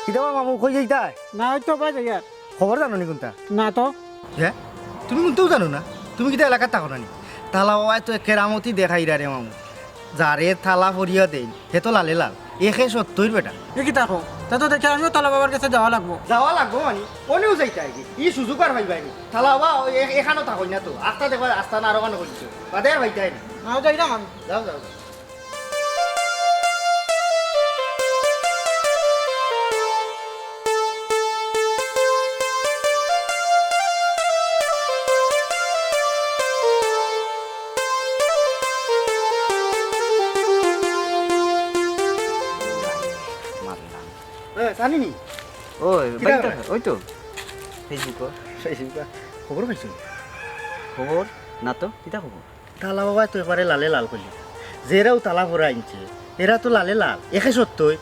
কিতা বা মামু, কই যাইতায়? না, ওই তো বা যাইয়ার। খবর জানো নি কুনতা? না তো। হে? তুমি কুনতাও জানো না? তুমি কিতা এলাকাত থাকো না নি? তালা বাবায় তো এক কেরামতি দেখাইরা রে মামু। যারে তালা পড়িয়া দেইন, হে তো লালে লাল। একে সত্যইর বেটা। এ কিতা কও? তে তো দেখি আমিও তালা বাবার গেছে যাওয়া লাগবো। যাওয়া লাগবো মানি? অনেও যাইতায় গি। ই সুযোগ আর পাইবায় নি। তালা বাবা, এ-, এখানো থাকইন না তো। আস্তা দেখবায়, আস্তা না আরো কানো করিছো। বাদে আর পাইতায় না। না, যাইরাম আমি। যাও, যাও, যাও। এ, জানি নি? ওই, কিতা বাইকটা খবর? ওই তো। Facebook-ও। Facebook-ও। খবর পাইছো? খবর? না তো, কিতা খবর? তালা বাবায় তো একবারে লালে লাল কইলে। যেরাও তালা পড়া আনছে, এরা তো লালে লাল। একে সত্যই।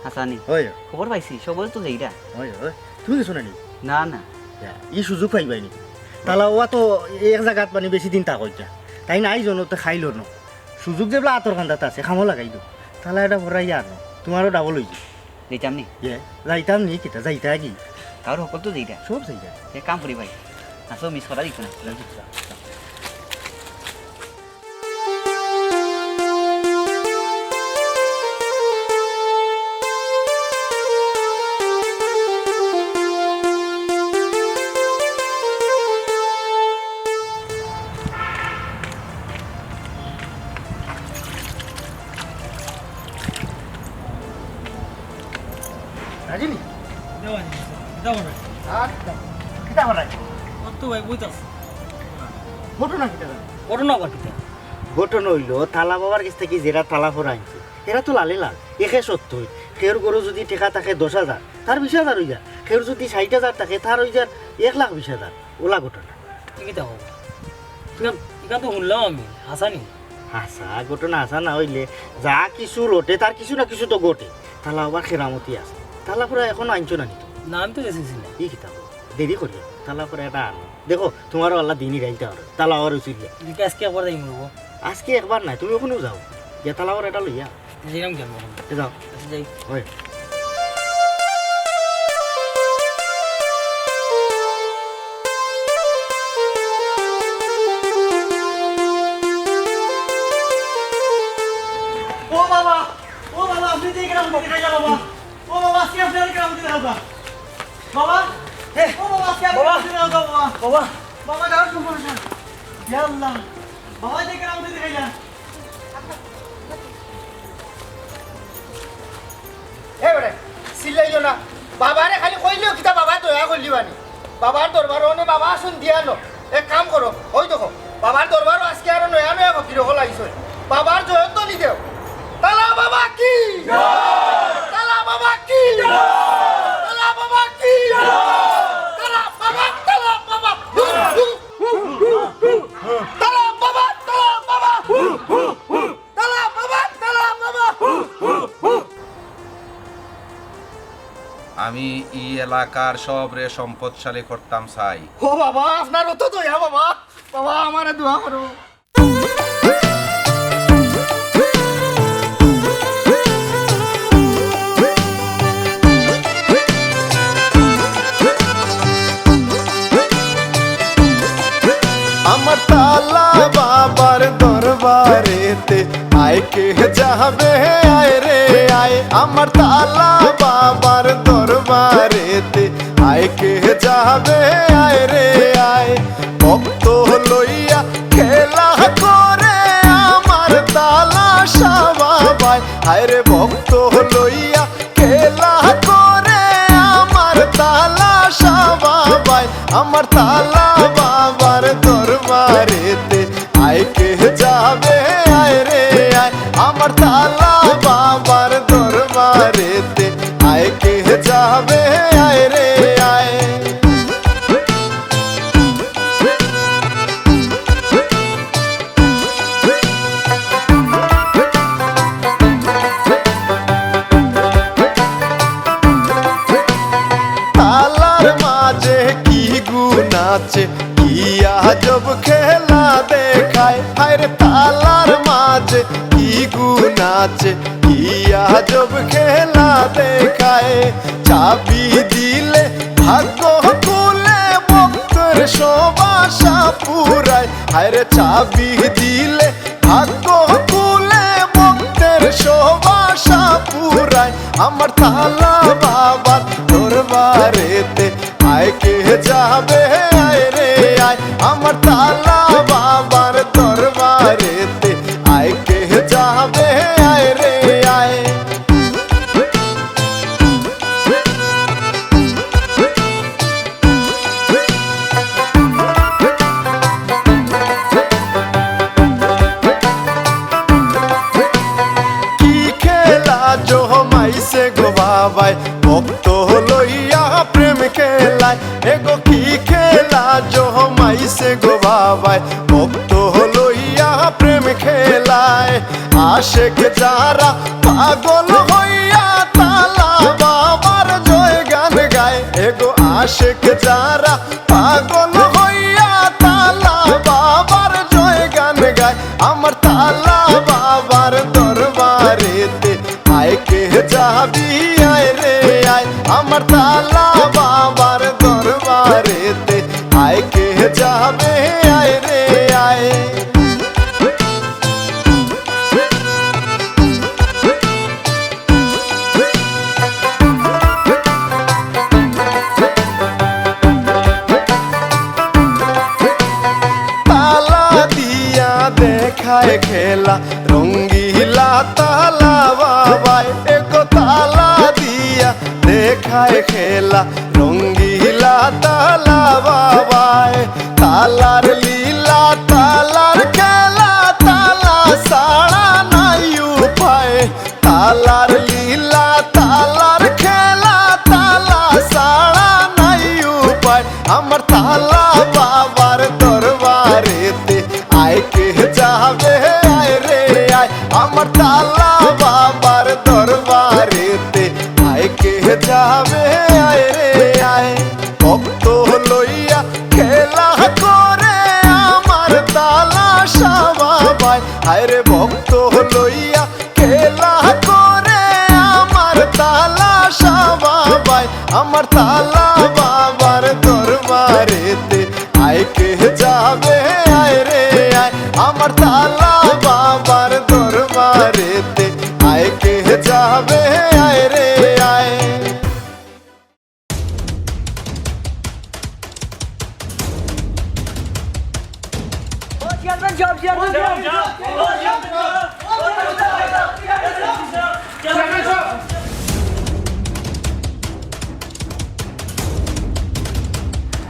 হাছানি। হয়। খবর পাইছি, সবই তো যেইরা। হয়, হয়। তুমি গেছো না নি? না, না। ইয়া, ই সুযোগ পাইবায় নি। তালা বাবা তো এক জাগাত মানে বেশি দিন থাকইন না। তাইন আইজ অনো তে কাইল অনো। সুযোগ যেবলা আতর কান্দাত আছে, কামো লাগাই দেও। তালা এটা পড়াইয়া আনো। তুমারও ডাবল অইযিবো। যাইতাম নি? ইয়ে, যাইতাম নি কিতা, যাইতা কি? গাঁওর হকল তো যাইরা। সব যাইরা। এক কাম করি ভাই, আছো মিস করা দিত না। রাজিনী? কিতা ভাই? কিতা ভাই? আচ্ছা, কিতা করাই? ও তো ভাই, বইতাছে। ঘটনা কিতা জানো? ঘটনা আবার কিতা? ঘটনা অইলো, তালা বাবার গেছ থাকি যেরা তালা পড়া আনছে, এরা তো লালে লাল, একে সত্যই। কেউর ঘরো যুদি টেকা থাকে দশ হাজার, তার বিশ হাজার অইযার। কেউর যুদি ষাইট হাজার থাকে, তার অইযার এক লাখ বিশ হাজার। অলা ঘটনা। ই কিতা কও? ইখান, ইখান তো হুনলাম আমি, হাছানি। হাছা, ঘটনা হাছা না অইলে যা কিছু রটে, তার কিছু না কিছু তো ঘটে। তালা বাবার কেরামতি আছে। তালা পড়া এখনো আনছো না নি তো? না, আমি তো গেছি না। ই কিতা কও? দেরি করিও না। তালা পড়া এটা আনো। দেখো, তুমারও আল্লায় দিন হিরাইতা পারে। তালা বাবার উচিত। দেখি আইজকে একবার যাইমু। আজকে একবার নায়, তুমি ওখানেও যাও, গেতালাওর এটা লইয়া। যাইলাম কেন এখন? এ যাও। আচ্ছা, যাই। ওই। ও বাবা, ও বাবা, আপনি যে গ্রাম থেকে খাইলা বাবা। ও বাবা, আজকে আপনার গ্রাম থেকে খাইলা। বাবা, এ, ও বাবা, আজকে আপনার বাবা। গ্রাম থেকে খাইলা বাবা। বাবা। বাবা, যাওয়ার সময় না। ইয়া আল্লাহ, বাবা যে গ্রাম থেকে খাইলা। এ বেটা, চিল্লাইও না। বাবারে খালি কইলেও কিতা বাবা দয়া করলি বানি। বাবার দরবার অনে বাবা আসন দিয়া ন। এক কাম করো, ওই দেখো, বাবার দরবারও আজকে আরো নয়া নয়া ফকির অকল আইছইন। বাবার জয়ধ্বনি দেও। তালা বাবা কি? জয়! তালা বাবা কি? জয়! তালা বাবা কি? জয়! তালা বাবা, তালা বাবা। তালা বাবা, তালা বাবা। তালা বাবা, তালা বাবা। আমি ই এলাকার সবরে সম্পদশালী করতাম চাই। ও বাবা, আপনার অত দয়া বাবা। বাবা, আমারে দোয়া করো। আমার তালা বাবার দরবারেতে আয় কে যাবে, আয় রে আয়। আমার তালা বাবার দরবারেতে আয় কে যাবে, আয় রে আয়। ভক্ত লইয়া খেলা করে আমার তালা শাহ বাবায়, আয় রে ভক্ত লইয়া খেলা করে আমার তালা শাহ বাবায়। আমার তালা বাবার দরবারেতে আয় কে যাবে, আয় রে আয়। আমার তালা বাবার দরবারেতে আয় কে যাবে, আয় রে আয়। তালার মাঝে কি গুণ আছে, কি আজব খেলা দেখায়। হায় রে, তালার মাঝে কি গুণ আছে, কি আজব খেলা দেখায়। চাবি দিলে ভাগ্য খুলে, ভক্তের সব আশা পুরায়। হায় রে, চাবি দিলে ভাগ্য খুলে, ভক্তের সব আশা পুরায়। আমার তালা বাবার দরবারেতে আয় কে যাবে, আয় রে আয়। আমার তালা বাবার দরবারেতে আয় কে যাবে, আয় রে আয়। কি খেলা জমাইছে গো বাবায়, ভক্ত লইয়া প্রেম খেলায়। এগো কি খেলা জমাইছে গো বাবায়, ভক্ত লইয়া প্রেম খেলায়। আশেক যারা পাগল হইয়া তালা বাবার জয় গান গায়। এগো আশেক যারা পাগল হইয়া তালা বাবার জয় গান গায়। আমার তালা বাবার দরবারেতে আয় কে যাবি, আয় রে আয়। আমার তালা বাবার দরবারেতে আয় কে যাবে, আয় রে আয়। তালা দিয়া দেখায় খেলা, রঙ্গিলা তালা বাবায়। এগো তালা দিয়া দেখায় খেলা, রঙ্গিলা তালা বাবায়। তালার লীলা, তালার খেলা, তালা ছাড়া নাই উপায়। তালার লীলা, তালার খেলা, তালা ছাড়া নাই উপায়। আমার তালা বাবার দরবারেতে আয় কে যাবে, আয় রে আয়। আমার তালা বাবার দরবারেতে আয় কে যাবে, আয় রে আয়। ভক্ত লইয়া খেলা করে আমার তালা শাহ বাবায়। আমার তালা বাবার দরবারেতে আয় কে যাবে, আয় রে আয়। আমার তালা বাবার দরবারেতে আয় কে যাবে, আয় রে আয়।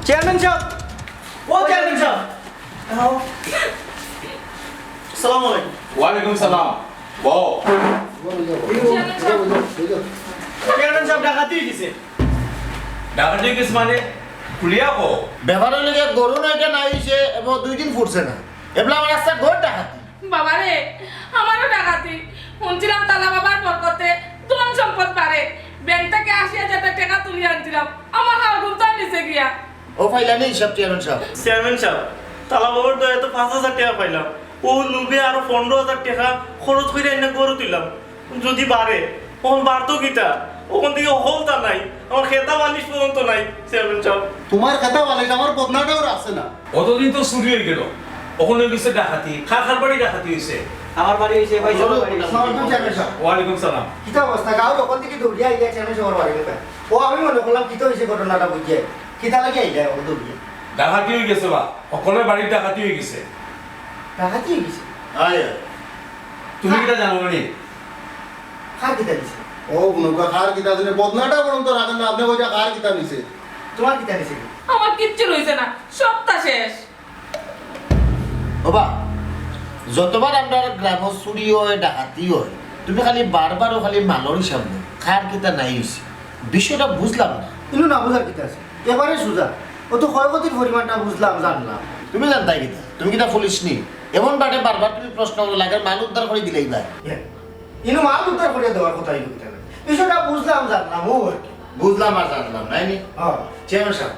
চেয়ারম্যান সাহেব, ও চেয়ারম্যান সাহেব। আসসালামু আলাইকুম। ওয়ালাইকুম সালাম। বও। চেয়ারম্যান সাহেব, ডাকাতি অই গেছে। ডাকাতি অই গেছে মানে? খুলিয়া কও। ব্যাপার অইলো গিয়া, গরু নয়টা নাই অইছে এবং দুই দিন ফুটছে না। এবলা আমার রাস্তাত ঘোর ডাকাতি। বাবারে, আমারও ডাকাতি। হুনছিলাম তালা বাবার বরকতে ধন সম্পদ বাড়ে। ব্যাংক থাকি আশি হাজার টেকা তুলিয়া আনছিলাম, আমার হালগুম তার নিচে গিয়া। ও পাইলা নি হিসাব চেয়ারম্যান সাহেব? চেয়ারম্যান সাহেব, তালা বাবার দয়ায় তো পাঁচ হাজার টেকা পাইলাম। অউ লোভে আরো পনরো হাজার টেকা খরচ করি আইনা ঘরো তুললাম। যদি বাড়ে, অখন বাড়তো কিতা? অখান থাকি হকলতা নাই, আমার খেতা বালিশ পর্যন্ত নাই, চেয়ারম্যান সাহেব। তুমার খেতা বালিশ, আমার বদনাটাও রাখছে না। অতদিন তো চুরি অই গেল, অখন অই গেছে ডাকাতি। কার কার বাড়ি ডাকাতি অইছে? আমার বাড়ি অইছে, ভাই, আমার বাড়ি অইছে। আসসালামু আলাইকুম, চেয়ারম্যান সাহেব। ওয়ালাইকুম সালাম। কিতা অবস্থা? গাঁওর অখান থাকি দৌড়িয়া আইলা চেয়ারম্যান সাহেবর বাড়ির কাছে। ও, আমি মনে করলাম কিতা অইছে ঘটনাটা বুঝিয়া। কিতা লাগি আইলা অত দৌড়িয়া? ডাকাতি অই গেছে বা, হকলর বাড়িত ডাকাতি অই গেছে। ডাকাতি অই গেছে? আয়, আয়। তুমি কিতা জানো না নি? কার কিতা নিছে? ও, বুনকা, কার কিতা জানে? বদনাটা পর্যন্ত রাখেন না, আপনে কইতা কার কিতা নিছে? তুমার কিতা নিছে? আমার কিচ্ছু রইছে না, সবতা শেষ। ও বা, যতবার আমরার গ্রামো চুরি অয়, ডাকাতি অয়, তুমি খালি বারবার অউ খালি মালর হিসাব নেও, কার কিতা নাই অইছে। বিষয়টা বুঝলাম না। ইনো না বুঝার কিতা আছে? এবারে সুজা। অউ তো ক্ষয়ক্ষতির পরিমাণটা বুঝলাম, জানলাম। তুমি জানতায় কিতা? তুমি কিতা পুলিশ নি? এমন বাটে বারবার তুমি প্রশ্ন করো, লাগের মাল উদ্ধার করি দিলাইবায়। ইনো মাল উদ্ধার করিয়া দেওয়ার কথা অইলো কিতা? বিষয়টা বুঝলাম, জানলাম, অউ আর কি। বুঝলাম আর জানলাম, নায় নি? হ্যাঁ। চেয়ারম্যান সাহেব,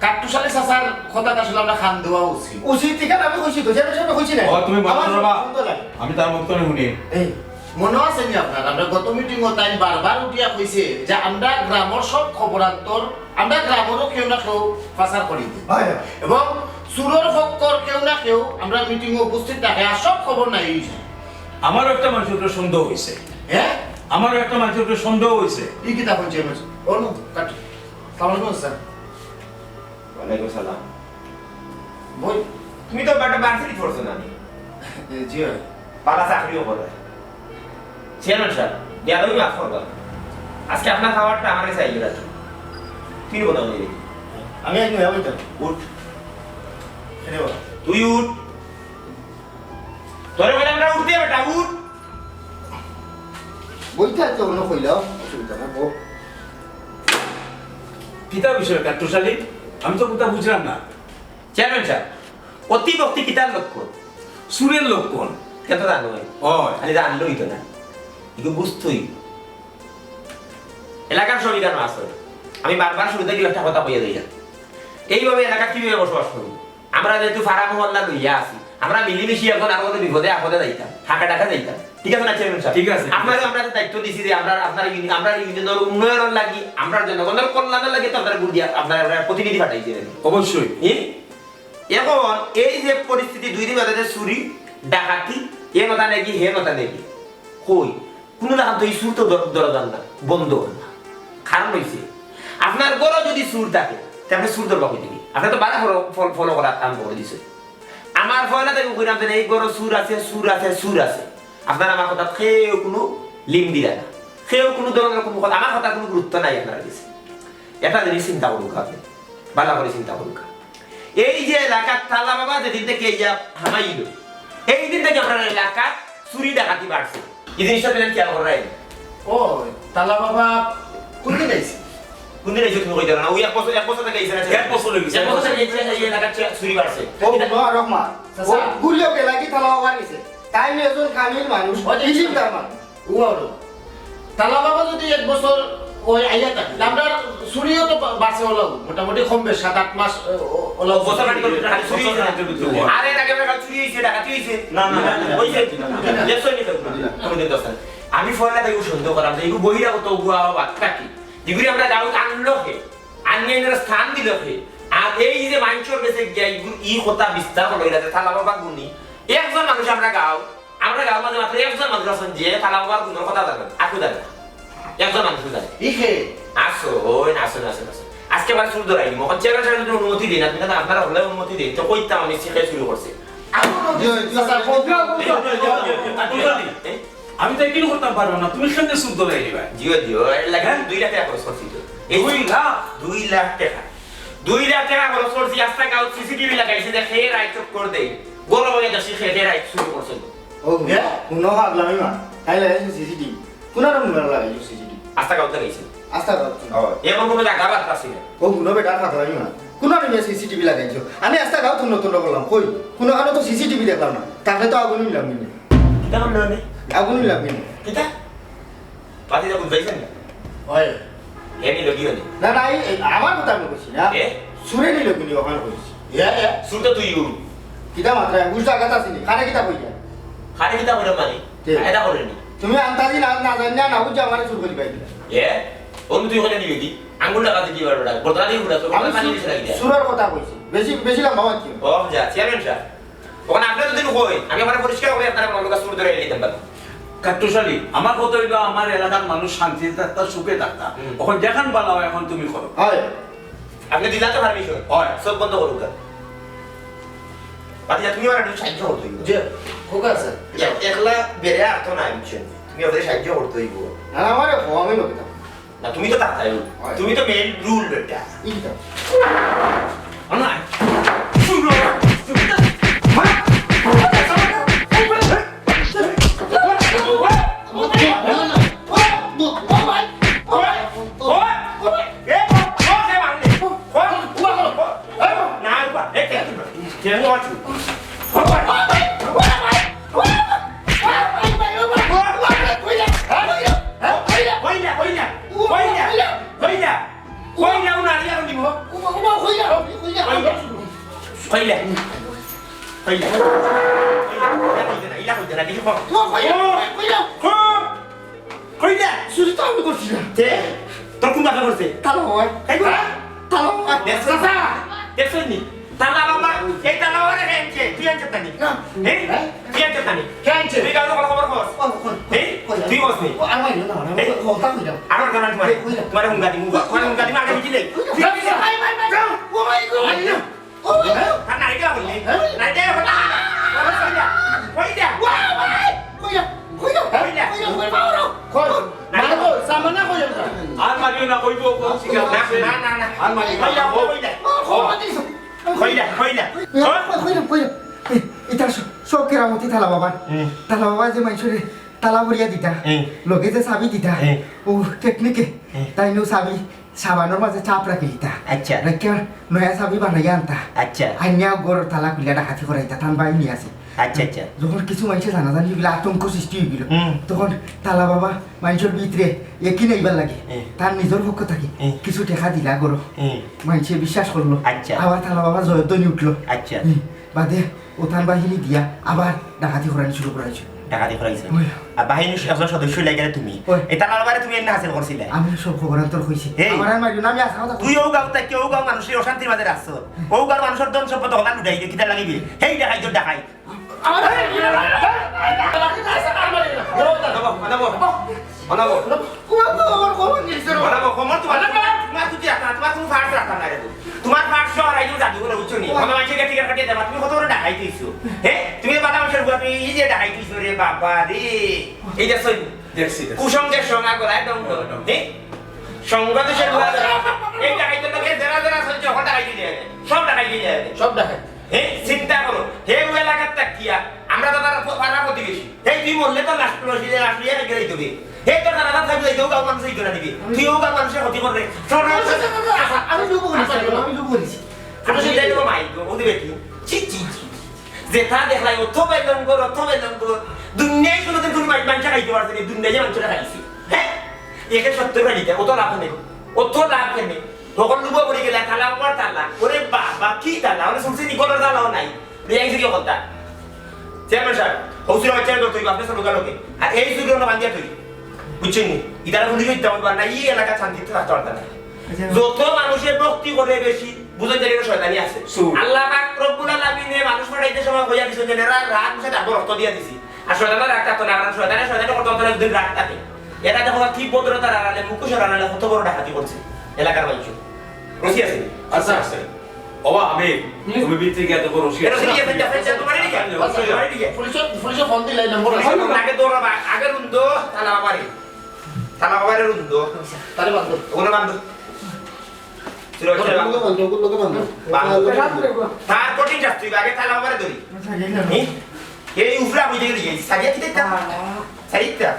কাট্টুশ আলী চাচার কথাত আসলে আমরা কান দেওয়া উচিত। উচিত, ইখান আমি কইছি তো, চেয়ারম্যান সাহেব কইছি না? ও, তুমি বন্ধ আমার করবা। সুন্দর লাগে। আমি তার মুখ থনে হুনি। এই, মনো আছে নি আপনার? আমরা গত মিটিংও তাইন বারবার উঠিয়া কইছে যে আমরা গ্রামর সব খবরান্তর, আমরা গ্রামরও কেউ না কেউ পাচার করি দেই। হয়, হয়। এবং চুরর পক্ষর কেউ না কেউ আমরা মিটিংও উপস্থিত থাকে, আর সব খবর নাই অইছে। আমারও একটা মানষর উপরে সন্দেহ অইছে। হ্যাঁ? আমারও একটা মানষর উপরে সন্দেহ অইছে। ই কিতা কইছে? ও নো, কাট। সালাম আলাইকুম, স্যার। ওয়ালাইকুম সালাম। বই, তুমি তো বেটা ভার্সিটি পড়ছো না নি? এ, জি অয়। বালা চাকরিও করো। চেয়ারম্যান সাহেব, বেয়াদবি মাফ করবা। আজকে আপনার খাবারটা আমার কাছে আইয়ে রাখি। তুই কথা বলি দেখি। আমি আইজ নয়া বইতাম। উঠ। এনে বল। তুই উঠ। তোরে কইলাম না উঠতে বেটা, উঠ। বইতে আছে অন্য কইলাম, অসুবিধা না, বউ। কিতা বিষয় কাট্টুশ আলী? আমি তো কথা বুঝলাম না। চেয়ারম্যান সাহেব, অতি ভক্তি কিতার লক্ষণ? চুরর লক্ষণ। ইতা তো জানো। অয়। খালি জানলে অইতো না। ইগু বুঝতই। এলাকার সব ইখানো আছে। আমি বারবার শুরু থাকি একটা কথা কইয়া যাইয়া। এইভাবে এলাকাত কিভাবে বসবাস করবো? আমরা যেহেতু পাড়া মহল্লা লইয়া আছি, আমরা মিলিমিশি একজন আরো বিপদে আপদে যাইতাম, হাঁকা ডাকা যাইতাম, ঠিক আছে না চেয়ারম্যান সাহেব? ঠিক আছে, ঠিক আছে। আপনারে আমরা যে দায়িত্ব দিছি যে আমরা আপনার ইউনি-, আমরা ইউনিয়নের উন্নয়নের লাগি, আমরা জনগণের কল্যাণের লাগি তো আপনারা ভোট দিয়া আপনারা, আপনারা প্রতিনিধি পাঠাইছি। অবশ্যই। ই? এখন এই যে পরিস্থিতি, দুই দিন বাদে যে চুরি, ডাকাতি, এ মাথা নাকি, হে মাথা নাকি, কই, কুনু লাখান তো ই চুর তো দর-, দরজার না, বন্ধ অর না। কারণ অইছে, আপনার ঘরো যদি চুর থাকে, তে আপনে চুর ধরবা কই থাকি? আপনে তো বালা ফলো, ফল-, ফলো করা আরম্ভ করি দিছে। আমার ফয়লা থাকি কইরাম যে এই ঘরো চুর আছে, চুর আছে, চুর আছে। আপনারা আমার কথাত কেউ কুনু লিম দিরা না, কেউ কুনু ধরনের কুনু কথা, আমার কথার কুনু গুরুত্ব নাই আপনারা দিছে। একটা জিনিস চিন্তা করুক্কা আপনে, বালা করি চিন্তা করুক্কা। এই যে এলাকাত তালা বাবা যেদিন থাকি ইয়া হামাইলো, এই দিন থাকি আমরার এলাকাত চুরি ডাকাতি বাড়ছে। ই জিনিসটা তুমি খেয়াল কররায় নি? ও, তালা বাবা কুন দিন আইছে? কুন দিন আইছে তুমি কইতায় পারো না? অউ এক বছর, এক বছর থাকি আইছে না? এক বছর অই গেছে। এক বছর থাকি আইছে, এই এলাকাত চুরি বাড়ছে। ও, হুনো, রহমান। চাচা। ও, ভুলিও গেলা কি তালা বাবা গেছে? তাইন একজন কামিল মানুষ, ও, জি। ইজিপ্টার মানুষ। ও, আরো। তালা বাবা যদি এক বছর অই আইয়া থাকে, তে আমরার চুরিও তো বা-, বাড়ছে অলাউ, মোটামুটি কম বেশ সাত আট মাস, ও, ও, অলাউ। বছর খানিক করে খালি চুরি অইছে না। আরে, এর আগে আমরা চুরি অইছে, ডাকাতি অইছে। না, না, না, না। অইছে? না, না। দেখছো নি তো? না। কোনোদিন দেখছো না। আমি ফয়লা থাকি সন্দেহ করাম যে ইগু বহিরাগত অগুয়া বাদ থাকি। ইগুরে আমরা গাঁওত আনলো কে? আনিয়া এনরে স্থান দিলো কে? আর এই যে মাইনষর গেছে গিয়া ইগুর ই কথা বিস্তার অইলো, ইটা যে তালা বাবার গুনি। একজন মানুষ আমরা গাঁও, আমরা গাঁওর মাঝে মাত্র একজন মানুষ আছইন যে তালা বাবার গুনর কথা জানইন, আর কেউ জানে না। একজন মানুষ জানে। ই কে? আছইন, আছইন, আছইন, আছইন। আজকে আবার চুর ধরাই দিমু। অখন চেয়ারম্যান সাহেব যদি অনুমতি দেইন না, তুমি তো আপনারা হকলে অনুমতি দেইন, তো কইতাম আমি শিখে শুরু করছি। আমি অনুমতি জি, জি, দিছি, স্যার। জি, জি, জি, জি, জি, জি। এ? আমি তো একিন করতাম পারলাম না, তুমি কেমনে চুর ধরাই দিবা? জিও, জিও, এর লাগি হ্যাঁ? দুই লাখ টেকা খরচ করছি তো। এই দুই লাখ? দুই লাখ টেকা। দুই লাখ টেকা খরচ করছি, আস্তা গাঁওত সিসিটিভি লাগাইছি যে কে রাইত চক্কর দেয়। গরম অইয়া দেখছি কে রাইত চুর করছে। ও, হ্যাঁ? হুনো পাগলামি মা। তাই লাগাইছো সিসিটিভি? কুনানো হুনো লাগাইছো সিসিটিভি? আস্তা গাঁওত লাগাইছি। আস্তা গাঁওত? ও, এমন কুনু জাগা বাদ পাইছি না। ও, হুনো বেটা পাগলামি মা। কুনানো মিয়া সিসিটিভি লাগাইছো? আমি আস্তা গাঁওত তন্ন তন্ন করলাম। কই? কুনুখানো তো সিসিটিভি দেখলাম না। তাইলে তো আগুন নিলাম কিনে। কিতা করলে মানে? আগুন নিলাম কিনে। কিতা? পাতি যা বুঝাইছেন না? ওই। এ নিল কি হলে? না, না, এই, এই, আমার কথা আমি কইছি না। এ? চুরে নিল কিনে ওখানে কইছি। এ, এ। চুর তো তুইও। কিতা মাতরা? বুঝ জাগাত আছিনি। কারে কিতা কইলা? কারে কিতা কইলা মানে? কে? এটা করেনি। তুমি আন্তাজি না, না জানি না, না বুঝা আমারে চুর করি পাইলা। এ? অনু তুই ওখানে নিবে কি? আঙ্গুল লাগাতে কি পারবে না? বর্তমানে কি বলে? আমি পানি চুর-, দিছে না কিনা? চুরর কথা কইছি। বেশি, বেশি লম্বা মাত কি? ও, যা, চেয়ারম্যান সাহেব। ওখানে আপনি যদি কই, আমি আমার পরিষ্কার করে আপনারা আমার লোকের চুর ধরে নিতাম পারবো। কাট্টুশালী, আমার কথা অইলো আমার এলাকার মানুষ শান্তিতে থাকতা, সুখে থাকতা। হুম। ওখানে যেখান বালা হয়, এখন তুমি করো। হয়। আপনি দিলা তো পারমিশন? হয়। সব বন্ধ করুক গা। বাদ দিয়া তুমি আমার একটু সাহায্য করতে হইব। জি, ঠিক আছে। এক-, একলা বেড়ে আর তো নাই, বুঝছেন? তুমি ওদের সাহায্য করতে হইব। না, না, আমারে কম হইল কিতা? না, তুমি তো তাতাই। হয়। তুমি তো মেইন রুল বেটা। ইটা। না। কইলা। কইলা। কইলা। কইলা। কইলা। কইলা। চুরি তো আমি করছি না। তে? তোর কোন বাপে করছে? তালা বাবা। এই কোন? তালা বাবা। দেখছো? চাচা। দেখছো নি? তালা বাবা, এই তালা বাবা রে, কে আনছে? তুই আনছিস তা নি? না। হ্যাঁ? হ্যাঁ? তুই আনছিস তা নি? কে আনছে? তুই কারো কোনো খবর কস? ও, কই, কই, হ্যাঁ? কই, তুই কস নি? ও, আমার না, না, না, হ্যাঁ? ও, ওটা কই না? আমার কারণে তোমার, কই, কই না? তোমার হুঙ্গা দিমু, কই না? তোমার হুঙ্গা দিমু, আগে মিছিলে। কই না? ভাই, ভাই, ভাই, ভাই। ও মাই গড। কই না? ও, হ্যাঁ? আর নাইটা বললি? হ্যাঁ? নাইটা বললি? কই যা? কই যা? ওয়া, ভাই! কই যা? কই যা? কই যা? কই যা? কই যা? কই যা? কই যা? কই যা? কই? মারো, সামানা কই যা? আর মারিও না, কইবো, কোন শিকার না, আছে? না, না, না। আর মারিও না। কই যা? কই যা? ও, কই যা? কই যা? কই যা? কই যা? কই যা? কই যা? এই, ইটা স-, সব কেরামতি তালা বাবার। হুম। তালা বাবা যে মাইনষরে তালা ভরিয়া দিতা, হুম। লগে যে চাবি দিতা, হুম। ও টেকনিকে, হুম। তাইন ও চাবি সাবানর মাঝে চাপ রাখি দিতা। আচ্ছা। রাখিয়া নয়া চাবি বানাইয়া আনতা। আচ্ছা। আনিয়া ঘরর তালা খুলিয়া ডাকাতি করাইতা, তান বাই নিয়া আছে। আচ্ছা, আচ্ছা। যখন কিছু মাইনষে জানাজানি অইগেলো, আতঙ্ক সৃষ্টি অইগেলো, হুম। তখন তালা বাবা মাইনষর ভিতরে একি নাইবার লাগে, হুম। তার নিজর পক্ষ থাকি হুম। কিছু টেকা দিলা ঘরো। হুম। মাইনষে বিশ্বাস করলো। আচ্ছা। আবার তালা বাবা জয়ধ্বনি উঠলো। আচ্ছা। হুম। বাদে ও তান বাহিনী দিয়া আবার ডাকাতি করানি শুরু করাইছে। ডাকাতি করাইছে? ওই। আর বাহিনীর একজন সদস্য লাগে তুমি। ওই। এটা আমার বারে তুমি এমনি হাসিল করছিলে। আমি সব খবরান্তর কইছি। এই। আমার আর মারিও না, আমি আশা কথা তুই কইছি। ও গাঁও থাকি ও গাঁও মানুষের অশান্তির মাঝে রাখছো। ও গাঁওর মানুষের ধন সম্পদ হলা লুটাই দিয়ে কিতা লাগিবে? হেই ডাকাই তোর ডাকাই। আমার অনাবো, অনাবো। অনাবো, খবর তোমার, তোমার, তোমার কিছু রাখতাম না, তোমার কোনো ফার্স রাখতাম না রে। তোমার ফার্স সহ রাইজে জাদু করে উঠছো নি। কোনো মানুষের কাছে টিকিট কাটিয়ে দেবা, তুমি কত বড় ডাকাই দিছো। হ্যাঁ? তুমি বাদা মানুষের বুয়া, তুমি এই যে ডাকাই দিছো রে বাবা রে। এই যে সৈন্য। দেখছি, দেখছি। কুসঙ্গের সঙ্গে গলায় ডং ডং। হ্যাঁ? সঙ্গ দেশের বুয়া। এই ডাকাই তো লোকে যারা যারা চলছে, ওখানে ডাকাই দিলে। সব ডাকাই দিলে। সব ডাকাই। হে, চিন্তা করো, হে ও এলাকার তাকিয়া, আমরা তো তারা ফ-, পাড়া প্রতিবেশী। হে, তুই মরলে তো লাশ, লাশ, লাশ নিয়ে রেখে যাইতে হবে। হে, তোর তারা থাকবে, যাইতে ও গাঁও মানুষ এই করে দিবি। তুই ও গাঁও মানুষের ক্ষতি করবে। শোন, আচ্ছা, আচ্ছা, আচ্ছা, আচ্ছা, আমি লোভ করেছি, আমি লোভ করেছি। আমি চিন্তা করবো, মাই গো, ও দিবে কি? ছি, ছি, ছি, ছি। যেটা দেখলাই, অত বেদন কর, অত বেদন কর। দুনিয়ায় কোনোদিন কোনো মাই-, মানুষে খাইতে পারছে না, দুনিয়ায় যে মানুষরা খাইছে। হ্যাঁ? একে সত্তর টাকা দিতে, অত লাভ নেই। অত লাভ নেই। তখন লুবো পড়ি গেলে, তালা উপর তালা। ওরে বাবা, কি তালা? ওরে শুনছি নি, কোনো তালাও নাই। রে, এই যে কি কথা? চেয়ারম্যান সাহেব, হৌসুরা বাচ্চা ধরতে হইব, আপনি সব লোকাল লোকে। আর এই চুরি অন্য বান্ধিয়া তৈরি। বুঝছেন নি? ইতারা পুলিশ হত্যা করবার না, ই এলাকা শান্তিতে থাকতে পারতা না। আচ্ছা। যত মানুষে ভক্তি করে বেশি, বুঝইন যে ইনো শয়তানি আছে। সুর। আল্লাহ পাক রব্বুল আলামিনে মানুষ পাঠাইতে সময় কইয়া দিছইন যে এরা রাগ উঠছে, তারপর রক্ত দিয়া দিছি। আর শয়তানরা রাগ থাকতো না, কারণ শয়তানে শয়তানি করতে পারতো না, যদি রাগ থাকে। এরা দেখো কি ভদ্রতার আড়ালে, মুখোশের আড়ালে কত বড় ডাকাতি করছে এলাকার মানুষ। রশি আছে? আচ্ছা, আছে। ওবা, আমি, তুমি ভিতরে গিয়া দেখো, রশি এটা আছে। রশি আছে, যা, যা, যা, তোমার এদিকে। আচ্ছা, তোমার এদিকে। পুলিশে, পুলিশে ফোন দিলে, নম্বর আছে। পুলিশে ফোন আগে দৌড়াবা, আগে রুন্দো, তালা বাবারে। তালা বাবারে রুন্দো। তারে বান্ধো। ওগুলো বান্ধো। চলো, চলো, বান্ধো। ওগুলো বান্ধো, ওগুলো বান্ধো। বান্ধো। তার কঠিন শাস্তি হইবে, আগে তালা বাবারে ধরি। হুম? এই উফরা বুঝে গেলি, এই সারিয়া কি দেখতাম? সারিতা।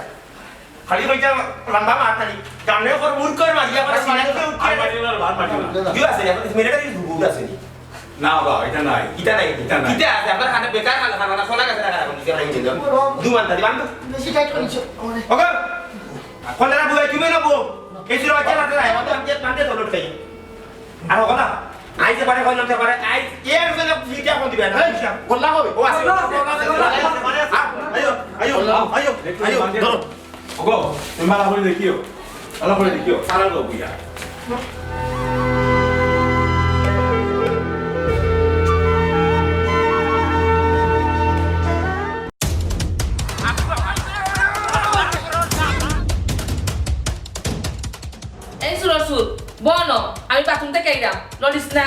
খালি কইতা লম্বা মার খালি। গানে কর মুর কর মারিয়া করে সিনাকে উঠিয়ে আর মারিও না, আর মারিও না। ইউ আছে, এখন মিলিটারি বুট আছে নি? না বা, এটা নাই। ইটা নাই? ইটা নাই। ইটা আছে, আপনার খানে বেকার খালে খানা, খোলা গেছে টাকা রাখুন, নিজে রাখুন, দিলাম। দুমান দাদি, বান্ধব। বেশি টাইট করেছো, ওরে। ওকে। খোলা রাখবো, এই তুমি নেবো। এই ছিল বাচ্চা রাখতে নাই, আমাদের আমি যে বান্ধে তো লোট খাই। আর ওকে না। আইতে পারে, কইলাম তো পারে, আই, এর জন্য ফিটা কোন দিবে না? এই, গোল্লা হবে। ও আছে। আইও, আইও, আইও, আইও, ধরো। ওগো, তুমি ভালা করি দেখিও। ভালা করি দেখিও। সারা লোক ইয়া। এই সুরর সুর, বনো, আমি বাথরুম থেকে আইলাম, লড়িস না।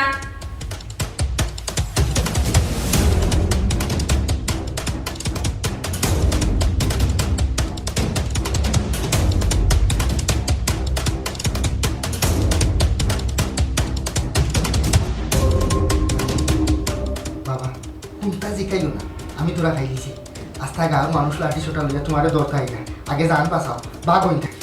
বাবা, কুন্তা জিকাইও না, আমি তোরা খাই দিছি। আস্তা গাঁর মানুষ লাঠি সোটা লইয়া তোমারে দরকার না। আগে জান বাঁচাও, বাঘ হইন থাকে।